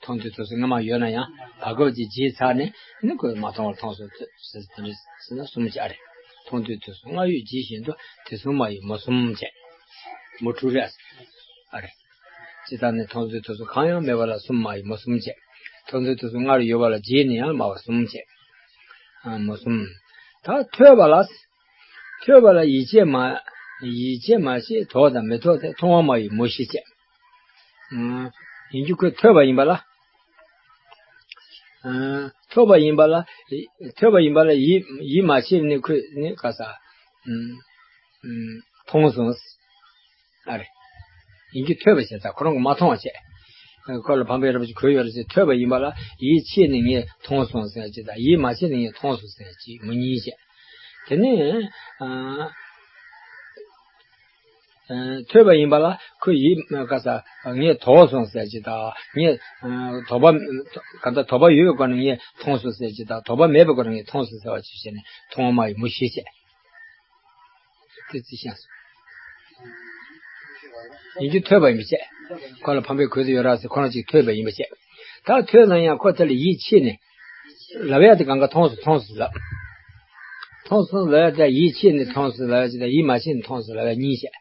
མཐོང་ཐོས་དོགས་གསུམ་སྔ་མ་ཡོད་ན་ཡང་བར་སྐབས་ཀྱི་རྗེས་ཚར་ནས་ནི་ཁོས་མ་མཐོང་བར་མཐོང་སོང་ཟེར་དེ་འདྲ་ཟེར་ན་གསུམ་བྱས་རེད། མཐོང་ཐོས་དོགས་གསུམ་སྔར་ཡོད་རྗེས་བཞིན་དུ་དེ་གསུམ་མ་ཡིས་མུ་གསུམ་བྱས། མུ་དྲུག་རེད། ཨ་རེད། ཇི་ལྟར་ནི་མཐོང་ཐོས་དོགས་གསུམ་གང་ཡང་མེད་པ་ལ་གསུམ་མ་ཡིས་མུ་གསུམ་བྱས། མཐོང་ཐོས་དོགས་གསུམ་སྔར་ཡོད་པ་ལ་རྗེས་ནས་ཡང་སྨྲ་བ་གསུམ་བྱས། ཨ་མུ་གསུམ། ད་ཐོས་པ་ལ། ཐོས་པ་ལ་ཡིད་ཆེས་མ། ཡིད་ཆེས་མ་བྱེད་དོགས་དང་མི་དོགས་ཏེ་མཐོང་བ་མ་ཡིས་མུ་བཞི་བྱས། ཨ་ཡིན་རྒྱུ་ཁོས་ཐོས་པ་ཡིན་པ་ལ། ཨ་ཐོས་པ་ཡིན་པ་ལ། ཐོས་པ་ཡིན་པ་ལ་ཡིད་ཡིད་མ་ཆེས་ནི་ཁོས་ནི་ག་ས། ཨ་མཐོང་སོང་། ཨ་རེ། ཡིན་རྒྱུ་ཐོས་པ་བྱས་ཙང་ཁོ་རང་གིས་མ་མཐོང་བ་བྱས། ཁོ་ལ་ཕམ་པའི་རབ་ཅིག་གོས་ཡོད་རེད་ཟེར་ཐོས་པ་ཡིན་པ་ལ་ཡིད་ཆེས་ནས་ངས་མཐོང་སོང་ཟེར་ཅིག་དང་ཡིད་མ་ཆེས་ནས་ངས་མཐོང་སོང་ཟེར་ཅིག་མུ་གཉིས་བྱས། དེ་ནས་ཨ། ཨ་ཐོས་པ་ཡིན་པ་ལ་ཁོས་ཡིད་ག་ས་ངས་དོགས་སོང་ཟེར་ཅིག་དང་ངས་ཨ་དོགས་པ་ག་ད་དོགས་པ་ཡོད་པའི་སྒོ་ནས་ངས་མཐོང་སོང་ཟེར་ཅིག་དང་དོགས་པ་མེད་པའི་སྒོ་ནས་ངས་མཐོང་སོང་ཟེར་བ་ཅིག་བྱས་ནས་མཐོང་བ་མ་ཡིས་མུ་བཞི་བྱས། དེ་རྩི་ཤིང་སོ། ཡིན་རྒྱུ་ཐོས་པ་ཡིན་པ་བྱས། ཁོ་ལ་ཕམ་པའི་གོས་དེ་ཡོད་ར་ཟེར་ཁོ་རང་གཅིག་ཐོས་པ་ཡིན་པ་བྱས། ད་ཐོས་ན་ཡང་ཁོ་དེ་ལ་ཡིད་ཆེས་ནས། ལབ་ཡ་དེ་གང་ག་མཐོང་སོང་མཐོང་སོང་ལབ། མཐོང་སོང་ལབ་ཡ་དེ་ཡིད་ཆེས་ནས་མཐོང་སོང་ལབ་ཡ་ཅིག་དང་ཡིད་མ་ཆེས་ནས་མཐོང་སོང་ལབ་ཡ་གཉིས་བྱས།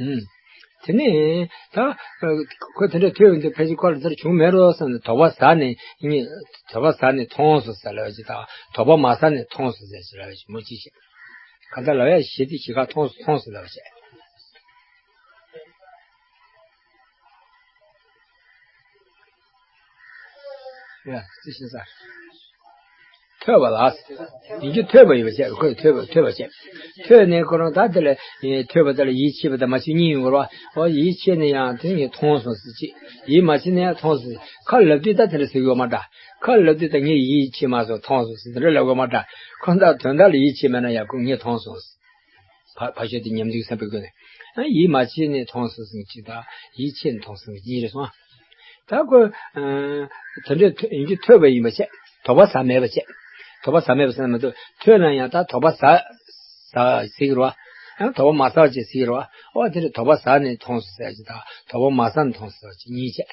ཨུམ། དེ་ནས་ད་ཁོ་དེ་འདྲ་ཐོས་ཡོང་དུས་ཕལ་ཆེར་ཁོ་ལ་དེ་འདྲ་བྱུང་མེད་རོགས་བསམ་ནས་དོགས་པ་ཟ་ནས་ངས་དོགས་པ་ཟ་ནས་མཐོང་སོང་ཟེར་ལབ་ཡ་ཅིག་དང་དོགས་པ་མ་ཟ་ནས་མཐོང་སོང་ཟེར་ཞིག་ལབ་ཡ་ཅིག་མུ་གཅིག་བྱས། གང་ལྟར་ལབ་ཡ་ཞེ་དེ་ཞེ་ག་མཐོང་སོང་མཐོང་སོང་ལབ་བྱས། ཡ་རྩི་ཤིང་ས། ཐོས་པ་ལ། ཡིན་རྒྱུ་ཐོས་པ་ཡིན་པ་བྱས་ཁོས་ཐོས་པ་ཐོས་པ་བྱས། ཐོས་ནས་ཁོ་རང་ད་དེ་ལ་ཐོས་པ་དེ་ལ་ཡིད་ཆེས་པ་དང་མ་ཆེས་གཉིས་ཡོང་གི་རེད་བ། འོ་ཡིད་ཆེས་ནས་ཡང་དེ་ངས་མཐོང་སོང་ཟེར་ཅིག་ཡིད་མ་ཆེས་ནས་ཡང་མཐོང་སོང་ཟེར་ཁ་ལབ་དུས་ད་དེ་འདྲ་ཟེར་གི་ཡོད་མ་འདྲ། ཁ་ལབ་དུས་ད་ངས་ཡིད་ཆེས་མ་སོང་མཐོང་སོང་ཟེར་དེ་འདྲ་ལབ་གི་ཡོད་མ་འདྲ། ཁོ་ད་དོན་དག་ལ་ཡིད་ཆེས་མེད་ན་ཡང་ཁོ་ངས་མཐོང་སོང་ཟེར། ཕ་ཕ་ཤོད་དེ་ཉམས་འདུག་བསམ་པའི་སྒོ་ནས། ཨ་ཡིད་མ་ཆེས་ནས་མཐོང་སོང་ཟེར་གཅིག་དང་ཡིད་ཆེས་ནས་མཐོང་སོང་ཟེར་གཉིས་རེད་སོང་། ད་ཁོ་ཨ་དེ་འདྲའི་ཐོས་ཡིན་གྱི་ཐོས་པ་ཡིན་པ་བྱས། དོགས་པ་ཟ་མེད་པ་བྱས། དོགས་པ་ཟ་མེད་པ་ཟེར་ན་མི་འདུག་ཐོས་ན་ཡང་ད་དོགས་པ་ཟ་ཟ་ཟེར་གྱི་རེད་བ། ཡང་དོགས་པ་མ་ཟ་བ་བྱས་ཟེར་གྱི་རེད་བ། ཨོ་དེ་འདྲ་དོགས་པ་ཟ་ནས་མཐོང་སོང་ཟེར་གྱི་དང་དོགས་པ་མ་ཟ་ནས་མཐོང་སོང་ཟེར་གྱི་གཉིས་བྱས།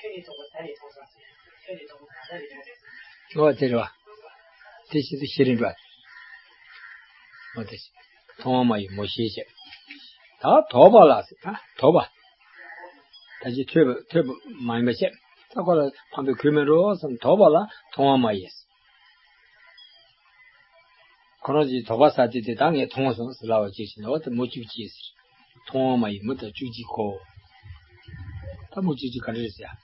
ཨོ་དེ་རེད་བ། དེ་བྱེད་དུས་ཤེས་རིག་འགྲོ། ཨོ་དེ་བྱེད། མཐོང་བ་མ་ཡིས་མུ་བཞི་བྱས། ད་དོགས་པ་ལ་ཟེར་ད་དོགས་པ། ད་ཅི་ཐོས་པ་ཐོས་པ་མ་ཡིན་པ་བྱས། ད་ཁོ་ལ་ཕམ་པའི་གོས་མེད་འགྲོ་བསམ་དོགས་པ་ལ་མཐོང་བ་མ་ཡིས། ཁོ་རང་གིས་དོགས་པ་ཟ་དུས་དེ་ད་ངས་མཐོང་སོང་ཟེར་ལབ་པ་ཅིག་བྱས་ནས་འོ་དེ་མུ་བཅུ་གཅིག་ཟེར། མཐོང་བ་མ་ཡིས་མུ་དང་བཅུ་གཅིག་གོ། ད་མུ་བཅུ་གཅིག་ག་འདྲ་རེད་ཟེར་ཡ།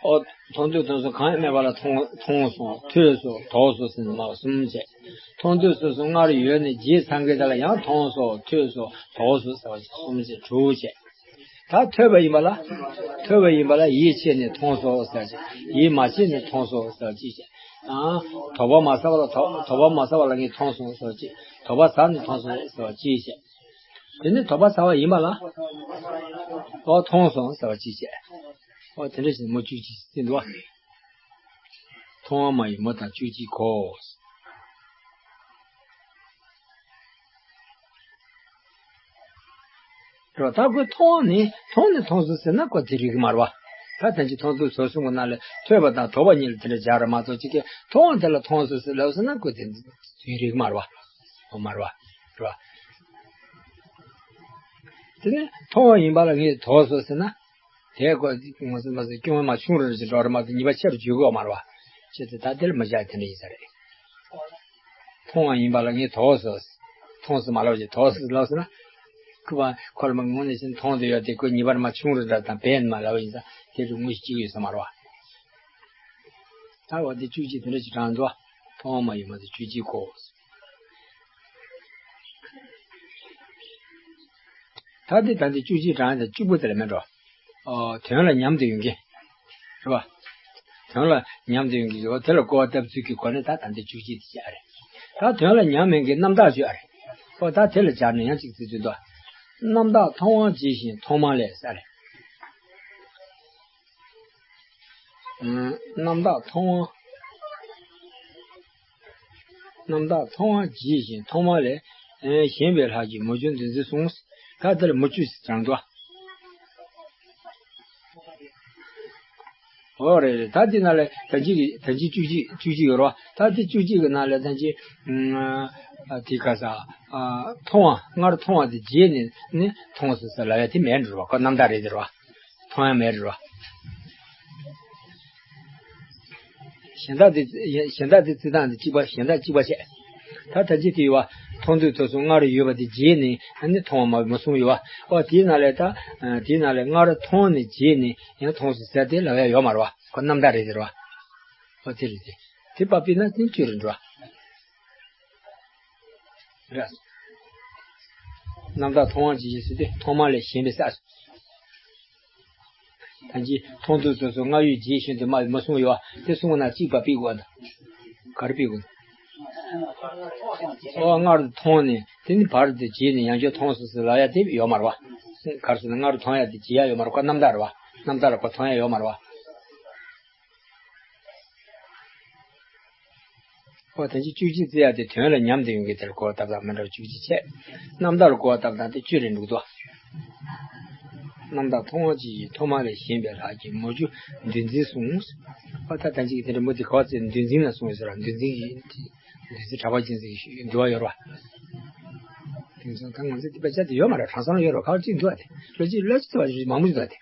ཨོ། མཐོང་ཐོས་དོགས་གསུམ་གང་ཡང་མེད་པ་ལ་མཐོང་མཐོང་སོང་ཐོས་སོང་དོགས་སོང་ཟེར་ནས་སྨྲ་བ་གསུམ་བྱས། མཐོང་ཐོས་དོགས་གསུམ་སྔར་ཡོད་ནས་རྗེས་ཚང་གི་དེ་ལ་ཡང་མཐོང་སོང་ཐོས་སོང་དོགས་སོང་ཟེར་བ་གསུམ་བྱས་དྲུག་བྱས། ད་ཐོས་པ་ཡིན་པ་ལ། ཐོས་པ་ཡིན་པ་ལ་ཡིད་ཆེས་ནས་མཐོང་སོང་ཟེར་བ་གཅིག་ཡིད་མ་ཆེས་ནས་མཐོང་སོང་ཟེར་བ་གཅིག་བྱས། ཨང་། དོགས་པ་མ་ཟ་བ་ལ་དོགས་དོགས་པ་མ་ཟ་བ་ལ་ངས་མཐོང་སོང་ཟེར་བ་གཅིག་དོགས་པ་ཟ་ནས་མཐོང་སོང་ཟེར་བ་གཅིག་བྱས། དེ་ནས་དོགས་པ་ཟ་བ་ཡིན་པ་ལ། ཨོ་མཐོང་སོང་ཟེར་བ་གཅིག་བྱས། ཨོ་དེ་འདྲ་བྱས་ནས་མུ་བཅུ་གཅིག་བརྩི་འདུག་བ། མཐོང་བ་མ་ཡིན་མུ་དང་བཅུ་གཅིག་གོ། རེད་བ། ད་ཁོས་མཐོང་བ་ནི་མཐོང་ནས་མཐོང་སོང་ཟེར་ན་ཁོ་དེ་རིག་གི་མ་རེད་བ། ད་ཐམས་ཅད་མཐོང་ཐོས་ཚོར་གསུམ་གྱི་ནང་ལས་ཐོས་པ་དང་དོགས་པ་གཉིས་ལ་དེ་འདྲ་སྦྱར་ར་མ་གཏོགས་ཅིག་གིས་མཐོང་བ་དེ་ལ་མཐོང་སོང་ཟེར་ལབ་ཟེར་ན་ཁོ་དེ་ཚོའི་རིག་གི་མ་རེད་བ། འོ་མ་རེད་བ། རེད་བ། དེ་ནས་མཐོང་བ་ཡིན་པ་ལ་ངས་དོགས་སོང་ཟེར་ན། དེ་ཁོ་ངོ་སོ་མ་སོ་སྐྱོན་མ་ཆུང་རུ་ཞིག་འགྲོ་ར་མ་གཏོགས་ཉེས་པ་ཆེ་རུ་འཇུག་གི་ཡོད་མ་རེད་བ། ཅེས་དེ་ད་དེ་ལ་མི་བཞག་དེ་འདྲ་ཡིན་ས་རེད། མཐོང་བ་ཡིན་པ་ལ་ངས་དོགས་སོ། མཐོང་སོང་མ་ལབ་ཀྱི་དོགས་སོ་ལབ་སོང་ན། ཁོ་པ་ཁོ་ལ་མ་དངོས་གནས་བྱས་ན་མཐོང་དུ་ཡོད་དེ་ཁོ་ཉེས་པར་མ་ཆུང་རུ་འདྲ་དང་བས་མ་ལབ་ཡིན་ས་དེ་རུ་དངོས་གཅིག་ཡོད་ས་མ་རེད་བ། ད་བ་དེ་བཅུ་གཅིག་དེ་འདྲ་ཅིག་དྲངས་འདུག་མཐོང་བ་མ་ཡིན་མ་དེ་བཅུ་གཅིག་གོ། ད་དེ་ད་དེ་བཅུ་གཅིག་དྲངས་དེ་གཅིག་པོ་དེ་ལ་མེད་འགྲོ། ཨོ་དོན་ལ་ཉམས་དུ་ཡོང་གི། རེད་བ། དོན་ལ་ཉམས་དུ་ཡོང་གི་ཡོད་དེ་ལ་གོ་བ་བཏབ་ཚུལ་གྱི་སྒོ་ནས་ད་ད་འདི་བཅུ་གཅིག་དེ་བྱས་ཨ་རེད། ད་དོན་ལ་ཉམས་མེད་ཀྱི་རྣམ་དག་བརྗོད་ཨ་རེད། ཨོ་ད་དེ་ལ་སྦྱར་ནས་ཡང་གཅིག་ཚིག་ཚུལ་དུ། རྣམ་དག་མཐོང་བ་ཇི་བཞིན་མཐོང་མ་ལས་ཨ་རེད། རྣམ་དག་མཐོང་བ། རྣམ་དག་མཐོང་བ་ཇི་བཞིན་མཐོང་མ་ལས། ཞེན་པའི་ལྷག་གིས་མུ་ཅོར་འདུ་འཛི་གསུངས། ད་འདིར་མུ་ཅོ་ཞེས་དྲངས་འདུག་ཨོ་རེད་རེད། ད་འདི་ནང་ལ་ད་གཅིག་གི་ད་གཅིག་བཅུ་གཅིག་བཅུ་གཅིག་ཡོད་རེད་བ། ད་འདི་བཅུ་གཅིག་གི་ནང་ལ་ད་གཅིག་དེ་ག་ས། མཐོང་བ་སྔར་མཐོང་བ་དེ་རྗེས་ནས་ནི་མཐོང་སོང་ཟེར་ལབ་ཡ་དེ་མེད་འགྲོ་རེད་བ། ཁོ་རྣམ་དག་རེད་དེ་རེད་བ། མཐོང་ཡ་མེད་རེད་བ། གཞན་དག་དེ་གཞན་དག་དེ་རྩི་སྟངས་དེ་གཅིག་པ་གཞན་དག་གཅིག་པ་བྱས། ད་ད་ཅི་དེ་ཡོད་བ། མཐོང་ཐོས་ཚོར་གསུམ་སྔར་ཡོད་པ་དེ་རྗེས་ནས་ཨ་ནི་མཐོང་བ་མ་མ་གསུངས་ཡོད་བ། ཨོ་དེའི་ནང་ལས་ད་དེའི་ནང་ལས་སྔར་མཐོང་ནས་རྗེས་ནས་ཡང་མཐོང་སོང་ཟེར་དེ་ལབ་ཡ་ཡོད་མ་རེད་བ། ཁོ་རྣམ་དག་རེད་དེ་རེད་བ། ཨོ་དེ་རེད་དེ། དེ་པ་པི་ན་དེ་བཅུ་རེད་འགྲོ། རེད། རྣམ་དག་མཐོང་བ་ཇི་བཞིན་ཟེར་དེ་མཐོང་མ་ལས་ཞེན་པའི་ས། ད་ཅི་མཐོང་ཐོས་ཚོར་གསུམ་སྔར་ཡོད་རྗེས་ཞེན་དུ་མ་མ་གསུངས་ཡོད་བ། དེ་གསུངས་ན་གཅིག་པ་པི་དགོས་ན། ག་རེ་པི་དགོས་ན། ཨོ་སྔར་མཐོང་ནས་དེ་ནི་བར་དུ་རྗེས་ནས་ཡང་བསྐྱར་མཐོང་སོང་ཟེར་ལབ་ཡ་དེ་ཡོད་མ་རེད་བ། ག་རེ་ཟེར་ན་སྔར་མཐོང་ཡ་དེ་བརྗེད་ཡ་ཡོད་མ་རེད། ཁོ་རྣམ་དག་རེད་བ། རྣམ་དག་ལ་ཁོ་མཐོང་ཡ་ཡོད་མ་རེད་བ། ཨོ་དེ་ཅི་བཅུ་གཅིག་བརྩི་ཡ་དེ་དོན་ལ་ཉམས་དུ་ཡོང་གི་དེར་གོ་བ་བཏབ་སྟངས་མི་འདྲ་བ་བཅུ་གཅིག་བྱས། རྣམ་དག་ལ་གོ་བ་བཏབ་སྟངས་དེ་བཅུ་རེ་འདུག་དོ། རྣམ་དག་མཐོང་བ་ཇི་བཞིན་མཐོང་མ་ལས་ཞེན་པའི་ལྷག་གིས་མུ་ཅོར་འདུ་འཛི་གསུངས། ཨོ་ད་ད་ཅིག་དེ་འདྲ་མུ་དེ་ག་བ་བརྩི་འདུ་འཛི་ན་གསུངས་ཟེར་བ་འདུ་འཛི་གི་འདུ་འཛི་གྲགས་པ་ཅན་ཟེར་གི་འདུལ་བ་ཡོད་རེད་བ། དེང་སང་ད་ང་ཚོ་དེ་པ་ཅག་དེ་ཡོད་མ་རེད། གྲྭ་ཚང་ཡོད་རེད་བ། ག་བ་ཅིག་འདུལ་བ་དེ་ལོ་ཅིག་ལོ་ཅིག་ཐུབ་པ་མང་པོ་ཞིག་འདུལ་བ་དེ།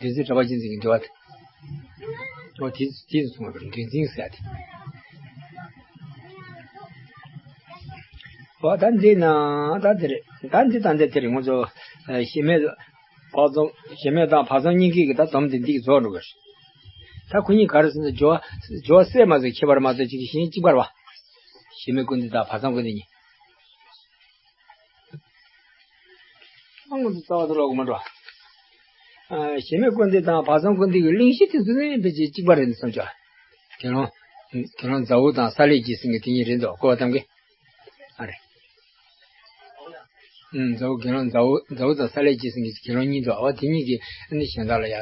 འདུ་འཛི་གྲགས་པ་ཅན་ཟེར་གྱི་འདུལ་བ་དེ། ཨོ་དེ་དེ་གསུངས་པར་འདུ་འཛི་ཟེར་ཏེ། ཨོ་ད་འདི་ན་ད་དེ་རེད། ད་འདི་ད་འདི་དེ་རེད། ང་ཚོ་ཞེ་མེད་བག་འཛོམས་ཞེ་མེད་དང་བག་འཛོམས་གཉིས་ཀྱིས་ད་སྡོམ་དེ་འདི་གི་རྫོགས་འགྲོ་གི་རེད། ད་ཁོ་གཉིས་ག་རེ་ཟེར་ན་སྦྱོར་བ་སྦྱོར་བ་སྲས་མ་ཟེར་ཁྱད་པར་མ་གཏོགས་གཅིག་གི་གཞན་གཅིག་པ་རེད་བ། ཞེ་མེད་ཀུན་འདུས་དང་བག་འཛོམས་ཀུན་འདུས་གཉིས། ཨ་ང་ཚོ་རྩ་བ་དུ་ལོག་གི་མ་འགྲོ། ཞེ་མེད་ཀུན་འདུས་དང་བག་འཛོམས་ཀུན་འདུས་ཀྱི་གླེང་གཞི་དེ་ཚོ་ནི་ཕལ་ཆེར་གཅིག་པ་རེད་བསམ་བྱ། དགེ་སློང་། དགེ་སློང་ཛ་འུ་དང་ས་ལེ་སྐྱིད་ཟེར་མཁན་དེ་གཉིས་རེད་འདུག་གོ་བ་གཏམ་གི། ཨ་རེད། ཛ་འུ་དགེ་སློང་ཛ་འུ་ཛ་འུ་དང་ས་ལེ་སྐྱིད་ཟེར་མཁན་དགེ་སློང་གཉིས་འདུག་ཨ་བ་དེ་གཉིས་ཀྱིས་ནི་གཞན་དག་ལ་ཡ།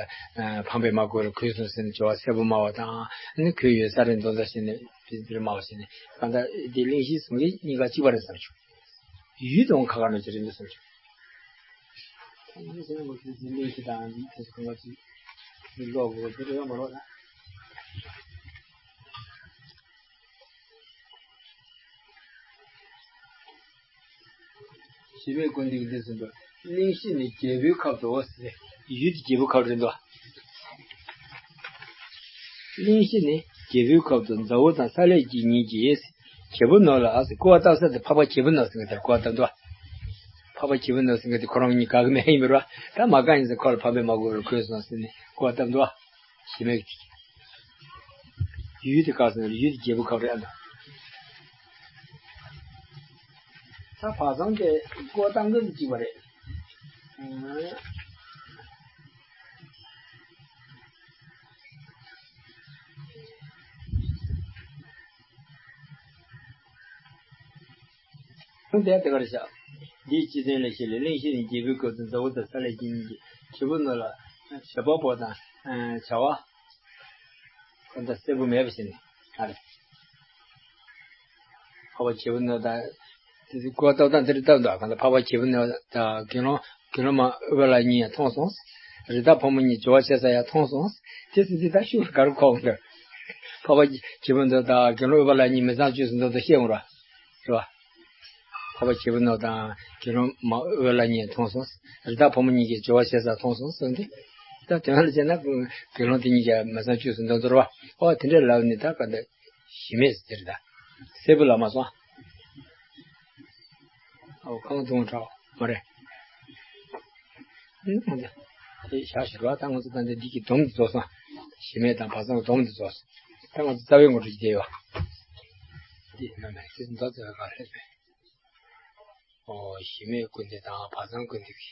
ཕངས་པས་མ་གོས་རུ་གོས་སོང་ཟེར་ནས་སྦྱོར་བ་གསལ་པོ་སྨྲ་བ་དང་ནི་གོས་ཡོད་ས་རེད་འདུག་ད་ཟེར་ནས་དེ་འདིར་སྨྲ་བ་ཟེར་ནས་གང་ལྟར་དེ་གླེང་གཞི་བཟུང་གི་གཉིས་ཀ་གཅིག་པ་རེད་བསམ་བྱུང་། ཡུལ་དང་ཁ་ཁ་ནང་བཞིན་རེད་འདུག་བསམ་བྱུང་། ད་ནི་སེམས་ལ་ཁྱོད་ཀྱི་གླེང་གཞི་དང་ཡིག་དེ་ཚོ་གང་ག་ཅིག་ལོག་དགོས་དེ་རེད་ཡོད་མ་རེད་ད། ཞེ་མེད་ཀུན་འདུས་ཀྱི་འདི་ཟིན་པ་གླེང་གཞི་ནི་རྒྱལ་པོའི་ཁབ་ཏུ་འོ་ཟེར། ཡུལ་དེ་རྒྱལ་པོའི་ཁབ་རེད་འདུག་གླེང་གཞི་ནི་རྒྱལ་པོའི་ཁབ་ཏུ་ཛ་འུ་དང་ས་ལེ་སྐྱིད་གཉིས་ཀྱིས། གྱད་བུ་ནོར་ལ་ཨ་ཟེར་སྐུར་བ་བཏབ་ས་དེ་འཕགས་པ་གྱད་བུ་ནོར་ཟེར་མཁན་དེར་སྐུར་བ་བཏབ་འདུག་འཕགས་པ་གྱད་བུ་ནོར་ཟེར་མཁན་དེ་ཁོ་རང་གཉིས་དགའ་གི་མེད་ཡིན་པ་རེད་བ། ད་མ་དགའ་ཡིན་ཟེར་ཁོ་ལ་ཕངས་པས་མ་གོས་རུ་གོས་སོང་ཟེར་ནས་སྐུར་བ་བཏབ་འདུག་ཞེ་མེད། ཡུལ་དེ་ག་ཟེར་ན་ཡུལ་དེ་རྒྱལ་པོའི་ཁབ་རེད་ཨ་ད། ད་བག་འཛོམས་དེ་སྐུར་བ་བཏབ་མཁན་དེ་གཅིག་པ་རེད། ཁུངས་དེ་དེ་ག་རེ་བཞག་འདིའི་སྤྱི་དོན་ལ་བཤད་ལས་གླེང་གཞི་ནི་རྒྱལ་པོའི་སྐབས་སུ་མཛའ་བོ་དང་ས་ལས་སྐྱེས་གཉིས་ཀྱི་བྱེད་པོ་རྣམས་ལ་བྱེད་པ་པོ་དང་བྱ་བ་ཁོ་ན་གསལ་པོ་མེད་པ་ཞིག་ནི་ཨ་རེ། འཕགས་པ་བྱེད་པོ་རྣམས་དང་དེ་སྐོར་ལྟ་སྟངས་དེ་རིགས་ལྟ་འདུག་གང་ལྟར་འཕགས་པ་བྱེད་པོ་རྣམས་དང་དགེ་སློང་དགེ་སློང་མ་ཨུཏྤ་ལ་གཉིས་ཡང་མཐོང་སོང་། རི་དྭགས་ཕོ་མོ་གཉིས་སྦྱོར་བ་བྱེད་ས་ཡང་མཐོང་སོང་། དེ་སྲིད་དེ་ད་ཤུགས་ག་རེ་འཁོར་འོང་འདུག་འཕགས་པ་བྱེད་པོ་རྣམས་དང་དགེ་སློང་ཨུཏྤ་ལ་གཉིས་མི་ཚངས་སྤྱོད་སུ་འདུག་འདུག་བཤད་འོང་ར། རེད་བ། འཕགས་པ་བྱེད་པོ་རྣམས་དང་དགེ་སློང་མ་ཨུཏྤ་ལ་གཉིས་མཐོང་སོང་། རི་དྭགས་ཕོ་མོ་གཉིས་ཀྱིས་སྦྱོར་བ་བྱེད་ས་མཐོང་སོང་གསུངས་ཏེ། ད་དོན་ལ་བྱས་ན་དགེ་སློང་དེ་གཉིས་ཀྱང་མི་ཚངས་སྤྱོད་སུ་འདུག་འདུག་རེད་བ། ཨོ་དེ་འདྲའི་ལབ་ནི་ད་ག་འདི་གཞི་མེད་ཟེར་ད། གསལ་པོ་ལབ་མ་སོང་། ཨོ་ཁང་དུང་ཁྲག་མ་རེད། དེ་བཞག་ཞིག་རོགས། ད་ང་ཚོ་ད་འདི་འདི་གི་སྡོམ་འདི་རྫོགས་སོང་། གཞི་མེད་དང་བར་མཚམས་སྡོམ་འདི་རྫོགས་སོང་། ད་ང་ཚོ་རྩ་བའི་ངོ་སྤྲོད་ཀྱི་དེ་ཡོད། འདི་མ་མེད་དེ་མདོ་རྩ་བའི་གང་རེད་པས། ཨོ་གཞི་མེད་ཀུན་བདེ་དང་བར་མཚམས་ཀུན་བདེ་གི་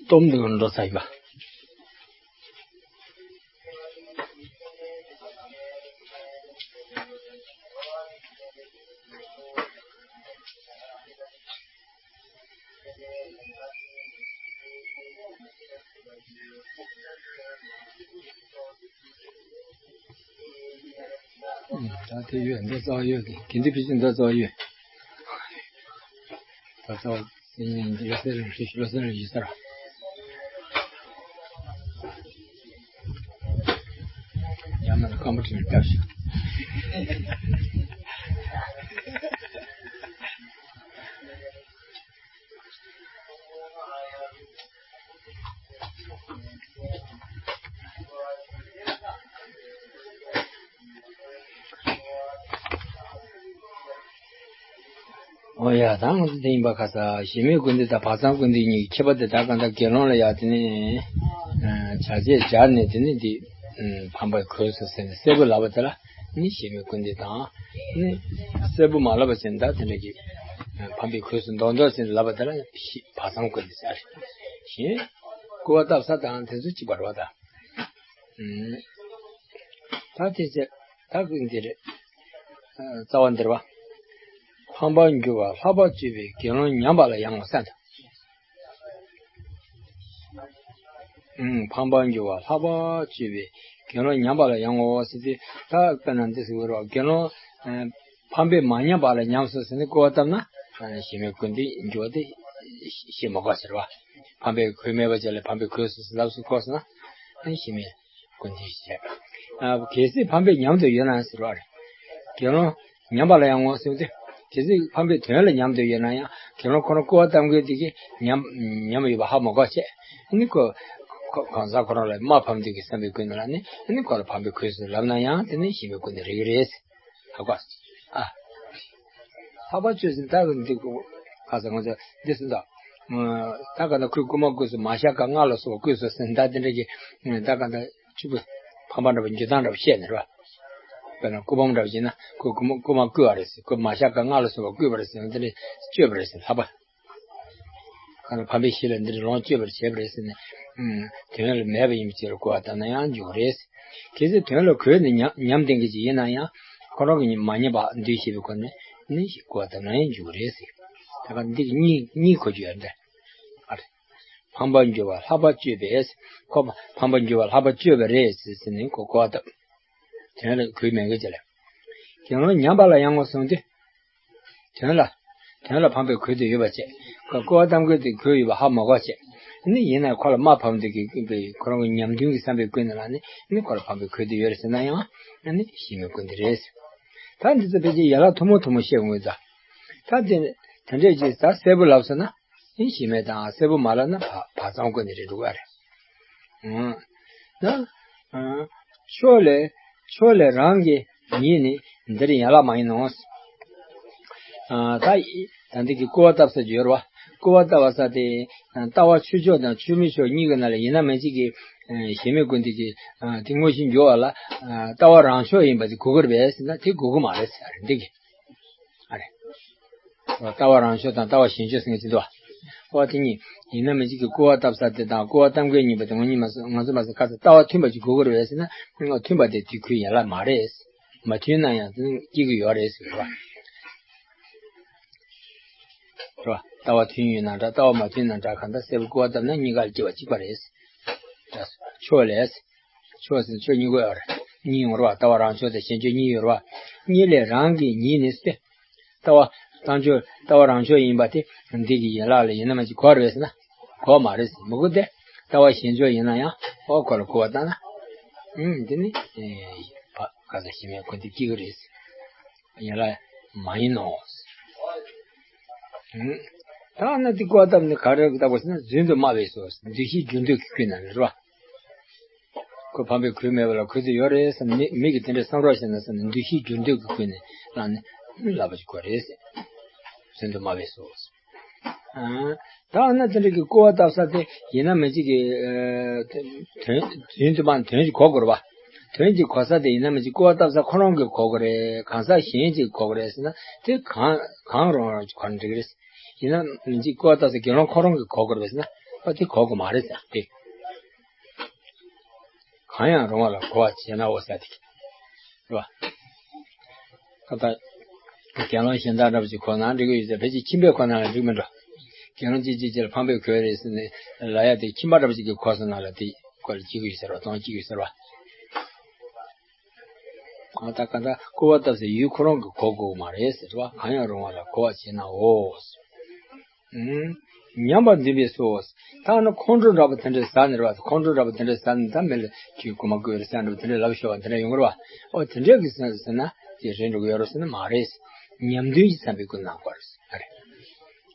སྡོམ་འདི་ངོ་འགྲོ་ཚར་ཡིན་པ། ད་དེ་ཡོད། འདི་རྩ་བ་ཡོད་དེ། དགེ་འདུན་ཕལ་ཆེར་འདི་རྩ་བ་ཡོད། ད་རྩ་བ་སེང་གེ་འདི་བློ་གསལ་རིན་པོ་ཆེ། བློ་གསལ་རིན་པོ་ཆེ་ཟེར། ཡང་མིན་ན་ཀམ་པུ་ཊར་ལ་བཏབ་ཤིག་ཨོ་ཡ། ད་ང་ཚོ་དེ་ཡིན་པ་ཁ་ས་གཞི་མེད་ཀུན་བདེ་དང་བར་མཚམས་ཀུན་བདེ་གཉིས་ཀྱི་ཁྱད་པར་དེ། ད་གང་ལྟར་དགེ་སློང་ལ་ཡ་དེ་ནི་བྱ་བྱེད་སྦྱར་ནས་དེ་ནི་འདི་ཕམ་པའི་གོས་སུ་ཟེར་ནས་གསལ་པོ་ལབ་པ་དེ་ལ་ནི་གཞི་མེད་ཀུན་བདེ་དང་། ནི་གསལ་པོ་མ་ལབ་པ་ཟེར་ན་ད་དེ་འདྲ་གི་ཕམ་པའི་གོས་སུ་མདོག་མདོག་ཟེར་ནས་ལབ་པ་དེ་ལ་བར་མཚམས་ཀུན་བདེ་ཟེར། གཞན་སྐུར་བ་བཏབ་ས་དང་དེ་ཚོ་གཅིག་པ་རེད་བ་ད། ད་དེ་ཚེ་ད་གིན་འདིར་རྩ་བ་འདིར་བ། ཕམ་པར་འགྱུར་བ་ལྷག་པར་སྤྱོད་པའི་དགེ་སློང་ཉམས་པ་ལ་ཡང་ངོ་ཟེར་ད། ཕམ་པར་འགྱུར་བ་ལྷག་པར་སྤྱོད་པའི་དགེ་སློང་ཉམས་པ་ལ་ཡང་ངོ་ཟེར་ཏེ། ད་དཔེར་ན་འདི་ཟེར་བ་རེད་བ། དགེ་སློང་ཕམ་པས་མ་ཉམས་པ་ལ་ཉམས་སོ་ཟེར་ནས་སྐུར་བ་བཏབ་ན་གཞི་མེད་ཀུན་བདེ་འགྱུར་བ་དེ་ཤེས་མ་དགོས་ཟེར་བ། ཕམ་པའི་གོས་མེད་པ་ཅིག་ལ་ཕམ་པའི་གོས་སོ་ཟེར་ལབ་སོ་དགོས་སོང་ན་གཞི་མེད་ཀུན་བདེ་ཞེས་བྱ། གལ་སྲིད་ཕམ་པས་ཉམས་འདོད་ཡོད་ན་ཟེར་བ་རེད། དགེ་སློང་ཉམས་པ་ལ་ཡང་ངོ་ཟེར་ཏེ། གལ་སྲིད་ཕམ་པའི་དོན་ལ་ཉམས་འདོད་ཡོད་ན་ཡང་དགེ་སློང་ཁོ་རང་སྐུར་བ་བཏབ་མཁན་དེ་གིས་ཉམས་ཉམས་ཡོད་པ་ཧ་མ་གོ་བྱས། ཨ་ནི་ཁོ་ཁོ་གང་ཟག་ཁོ་རང་ལ་དམའ་ཕམ་དུས་ཀྱི་བསམ་པའི་ཀུན་ནས་ལ་ནི་ཨ་ནི་ཁོ་ལ་ཕམ་པའི་གོས་སུ་ལབ་ན་ཡང་དེ་ནི་གཞི་མེད་ཀུན་བདེ་རེད་ཀྱི་རེད། ཧ་གོ། ཨ། ལྷག་པར་སྤྱོད་ཟིན་ད་གི་འདི་གོ། ཁ་ས་ང་ཚོ་འདི་སུ་ད། ད་ག་ན་ཁོས་རྐུ་མ་རྐུས་སོ། མ་ཤ་ཀ་རྔ་ལ་སོགས་པ་རྐུས་སོ་ཟིན་ད་དེ་འདྲ་གི། ད་ག་ན་ཆུ་བུ་ཕམ་པ་འདྲ་བ་འཇུ་སྟངས་འདྲ་བ་བཤད་ནས་ར། དཔེར་ན་རྐུ་བམ་འདྲ་བ་བྱིན་ན་ཁོས་རྐུ་མ་རྐུ་མ་རྐུས་པ་རེད་ཟེར། ཁོས་མ་ཤ་ཀ་རྔ་ལ་སོགས་པ་རྐུས་པ་རེད་ཟེར་ན་དེ་འདྲ་སྤྱོད་པ་རེད་ཟེར། ལྷག་པར། གང་ལ་ཕམ་པའི་གཞི་ལ་འདིར་ལོངས་སྤྱོད་པར་བྱེད་པ་རེད་ཟེར་ནས། དོན་ལ་མེད་པ་ཡིན་པའི་ཕྱིར་སྐུར་བ་བཏབ་ན་ཡང་འགྱུར་རེད། གལ་སྲིད་དོན་ལ་གོས་ནི་ཉམས་ཉམས་ལྡན་གྱི་ཅིག་ཡིན་ན་ཡང་ཁོ་རང་གིས་མ་ཉམས་པ་འདུས་བྱས་པའི་སྒོ་ནས་ནི་སྐུར་བ་བཏབ་ན་ཡང་འགྱུར་རེད་ཟེར། ད་ག་འདི་གཉིས་གཉིས་གོ་རྒྱུ་ཡོད་འདྲ། ཨ་རེ། ཕམ་པར་འགྱུར་བ་ལྷག་པར་སྤྱོད་པས། ཁོ་ཕམ་པར་འགྱུར་བ་ལྷག་པར་སྤྱོད་པ་རེད་ཟེར་ཟེར་ནས་ཁོ་སྐུར་བ་བཏབ། དོན་ལ་གོས་མེད་མཁན་ཅིག་ལ། དོན་ལ་ཉམས་པ་ལ་ཡང་ངོ་སོང་སྟེ། དོན་ལ། དོན་ལ་ཕམ་པའི་གོས་དེ་ཡོད་པ་བྱས། ཁོ་སྐུར་བ་བཏབ་མཁན་དེ་གོས་ཡོད་པ་ཧ་མ་གོ་བྱས། ནི་ཡིན་ན་ཁོ་ལ་དམའ་ཕམ་དེ་གི་ཁོ་རང་གི་ཉམས་མཐུན་གྱི་བསམ་པའི་ཀུན་ནས་ལ་ནི་ནི་ཁོ་ལ་ཕམ་པའི་གོས་དེ་ཡོད་རེད་ཟེར་ན་ཡང་ནི་གཞི་མེད་ཀུན་བདེ་རེད། ད་འདི་ཚོ་ཕལ་ཆེར་ཡན་ལག་ཐུན་མོང་ཐུན་མོང་བཤད་འོང་ད། ད་དེ་དེ་འདྲས་ཀྱིས་ད་གསལ་པོ་ལབ་སོང་ན་ནི་གཞི་མེད་དང་གསལ་པོ་མ་ལབ་ན་བ་བར་མཚམས་ཀུན་བདེ་རེད་འདུག་ག་རེད། ད་ཕྱོགས་ལས་ཕྱོགས་ལས་རང་གི་ཉིད་ནི་འདིར་ཡན་ལག་མ་ཡིན་ནོ། ད་ད་འདི་གི་སྐུར་བ་བཏབ་ས་ཡོད་རེད་བ། སྐུར་བ་བཏབ་པ་ས་དེ་ལྟ་བ་ཆོས་ཕྱོགས་དང་ཆོས་མིན་ཕྱོགས་གཉིས་ཀྱི་ནང་ལ་ཡིན་ན་མིན་ཅིག་གི་གཞན་མེད་ཀུན་བདེ་གི་དེ་དངོས་གཞི་འཇོག་པ་ལ་ལྟ་བ་རང་ཕྱོགས་ཡིན་པ་དེ་གོ་གི་རེད་པས་ཟེར་ན་དེ་གོ་གི་མ་རེད་ཟེར་རེད་འདི་གི། ཨ་རེ། ལྟ་བ་རང་ཕྱོགས་དང་ལྟ་བ་གཞན་ཕྱོགས་ཟེར་མཁན་ཅིག་འདུག་བ། ཨོ་དེ་གཉིས་ཡིན་ན་མིན་ཅིག་གི་སྐུར་བ་བཏབ་ས་དེ་དང་སྐུར་བ་བཏབ་མཁན་གཉིས་པོ་དེ་ང་གཉིས་མ་ང་ཚོ་མ་ཟེར་ཁ་ཚ་ལྟ་བ་མཐུན་པ་ཅིག་དགོས་ཀྱི་རེད་ཟེར་ན། མཐུན་པ་དེ་དེ་ཁོའི་ཡན་ལག་མ་རེད། མ་མཐུན་ན་ཡང་དེ་སྐྱེ་གི་ཡོད་རེད་ཟེར་བ། རེད་བ། ལྟ་བ་མཐུན་ཡོད་ན་འདྲ། ལྟ་བ་མ་མཐུན་ན་འདྲ། གང་ལྟར་གསལ་པོ་སྐུར་བ་བཏབ་ན་གཉིས་ཀ་ལ་སྐྱེ་བ་གཅིག་པ་རེད། ཕྱོགས་ལས། ཕྱོགས་ཟེར་ན་ཕྱོགས་གཉིས་ཀ་ཡོད་རེད། གཉིས་ཡོང་རེད་བ། ལྟ་བ་རང་ཕྱོགས་དང་གཞན་ཕྱོགས་གཉིས་ཡོད་རེད་བ། གཉིས་ལས་རང་གི་ཉིད་ནི་སྟེ། ལྟ་བ་རང་ཕྱོགས། ལྟ་བ་རང་ཕྱོགས་ཡིན་པ་དེ་འདི་གི་ཡན་ལག་ལ་ཡིན་ན་མ་གཅིག་གོ་རེད་ཟེར་ན། གོ་མ་རེད་ཟེར། མི་གོ་སྟེ། ལྟ་བ་གཞན་ཕྱོགས་ཡིན་ན་ཡང་ཨོ་ཁོ་ལ་གོ་བ་བཏང་ན། ཨུམ་འདི་ནི་ཨེ་བ་ག་ས་ཞིག་མེད། ཁོ་འདི་སྐྱེ་གི་རེད་ཟེར། ཡན་ལག་མ་ཡིན་ནོ། ཨུམ། ད་ན་འདི་གོ་བ་བཏབ་ནས་ག་རེ་བཏབ་དགོས་ཟེར་ན། རྫུན་དུ་སྨྲ་བས་སོ། འདུ་ཤེས་རྒྱུ་འདོད་ཀྱི་ཀུན་ནས་རེད་བ། ཁོ་ཕམ་པའི་གོས་མེད་པ་ལ་གོས་དེ་ཡོད་རེད་ཟེར་ནས་མི་མི་གིས་དེ་འདྲའི་བསམ་རོགས་བྱས་ན་ཟེར་ནས། འདུ་ཤེས་རྒྱུ་འདོད་ཀྱི་ཀུན་ནས་བསླངས་ནས་ལབ་པ་ཞིག་དགོས་རེད་ཟེར། རྫུན་དུ་སྨྲ་བས་སོ། ཨ། ད་ན་དེ་འདྲ་གི་སྐུར་བ་བཏབ་ས་དེ་ཡིན་ན་མི་གཅིག་གི་ཨ་དོན་རྫུན་དུ་སྨྲ་དོན་གཅིག་གོ་དགོས་རེད་བ། དོན་གཅིག་གོ་ས་དེ་ཡིན་ན་མི་གཅིག་སྐུར་བ་བཏབ་ས་ཁོ་རང་གིས་གོ་དགོས་རེད། གང་ཟག་གཞན་གཅིག་གིས་གོ་དགོས་རེད་ཟེར་ན། དེ་གང་གང་རུང་རུང་གོ་ན་འགྲིག་གི་རེད། ཡིན་ན་མི་གཅིག་སྐུར་བ་བཏབ་ས་དགེ་སློང་ཁོ་རང་གིས་གོ་དགོས་རེད་ཟེར་ན། ཨ་དེ་གོ་དགོས་མ་རེད་ཟེར་དེ། གང་ཡང་རུང་བ་ལ་གོ་བར་བྱེད་ནའོ་ཟེར་དེ། རེད་བ། ཁ་ད། དགེ་སློང་གཞན་དག་འདྲ་པོ་ཅིག་གོ་ན་འགྲིག་གི་ཡོད་ཚད། ཕལ་ཆེར་ཁྱིམ་པས་གོ་ན་ལ་འགྲིག་མི་འགྲོ། དགེ་སློང་གཅིག་གཅིག་གཅིག་ལ་ཕམ་པའི་གོས་རེད་ཟེར་ནས་ལབ་ཡ་དེ། ཁྱིམ་པ་འདྲ་པོ་ཅིག་གིས་གོ་སོང་ན་ལ་དེ་སྐོར་ལ་སྐྱེ་གི་ཡོད་ཟེར་བ། གཏོང་སྐྱེ་གི་ཡོད་ཟེར་བ། ཨ་ད་ག་ད་སྐུར་བ་བཏབ་སའི་ཡུལ་ཁོ་རང་གིས་གོ་དགོས་མ་རེད་ཟེར་བ། གང་ཡང་རུང་བ་ལ་གོ་བར་བྱེད་ནའོ། ཨུམ། ཉམས་པར་འདུན་པས་སོ། ད་ནི་ཁོང་ཁྲོ་འདྲ་པོ་དེ་འདྲ་ཟ་ནས་རེད་བ། ཁོང་ཁྲོ་འདྲ་པོ་དེ་འདྲ་ཟ་ནས་ད་མི་ལ་ཁྱོད་རྐུ་མ་རྐུ་རེད་ཟེར་འདྲ་པོ་དེ་འདྲ་ལབ་ཤོར་བ་དེ་འདྲ་ཡོང་གི་རེད་བ། ཨོ་དེ་འདྲ་གི་ཟེར་ཟེར་ན་དེ་རེད་འགྲོ་གི་ཡོད་རེད་ཟེར་ན་མ་རེད། ཉམས་འདུན་གྱིས་བསམ་པའི་ཀུན་སློང་གོ་རེད། ཨ་རེད།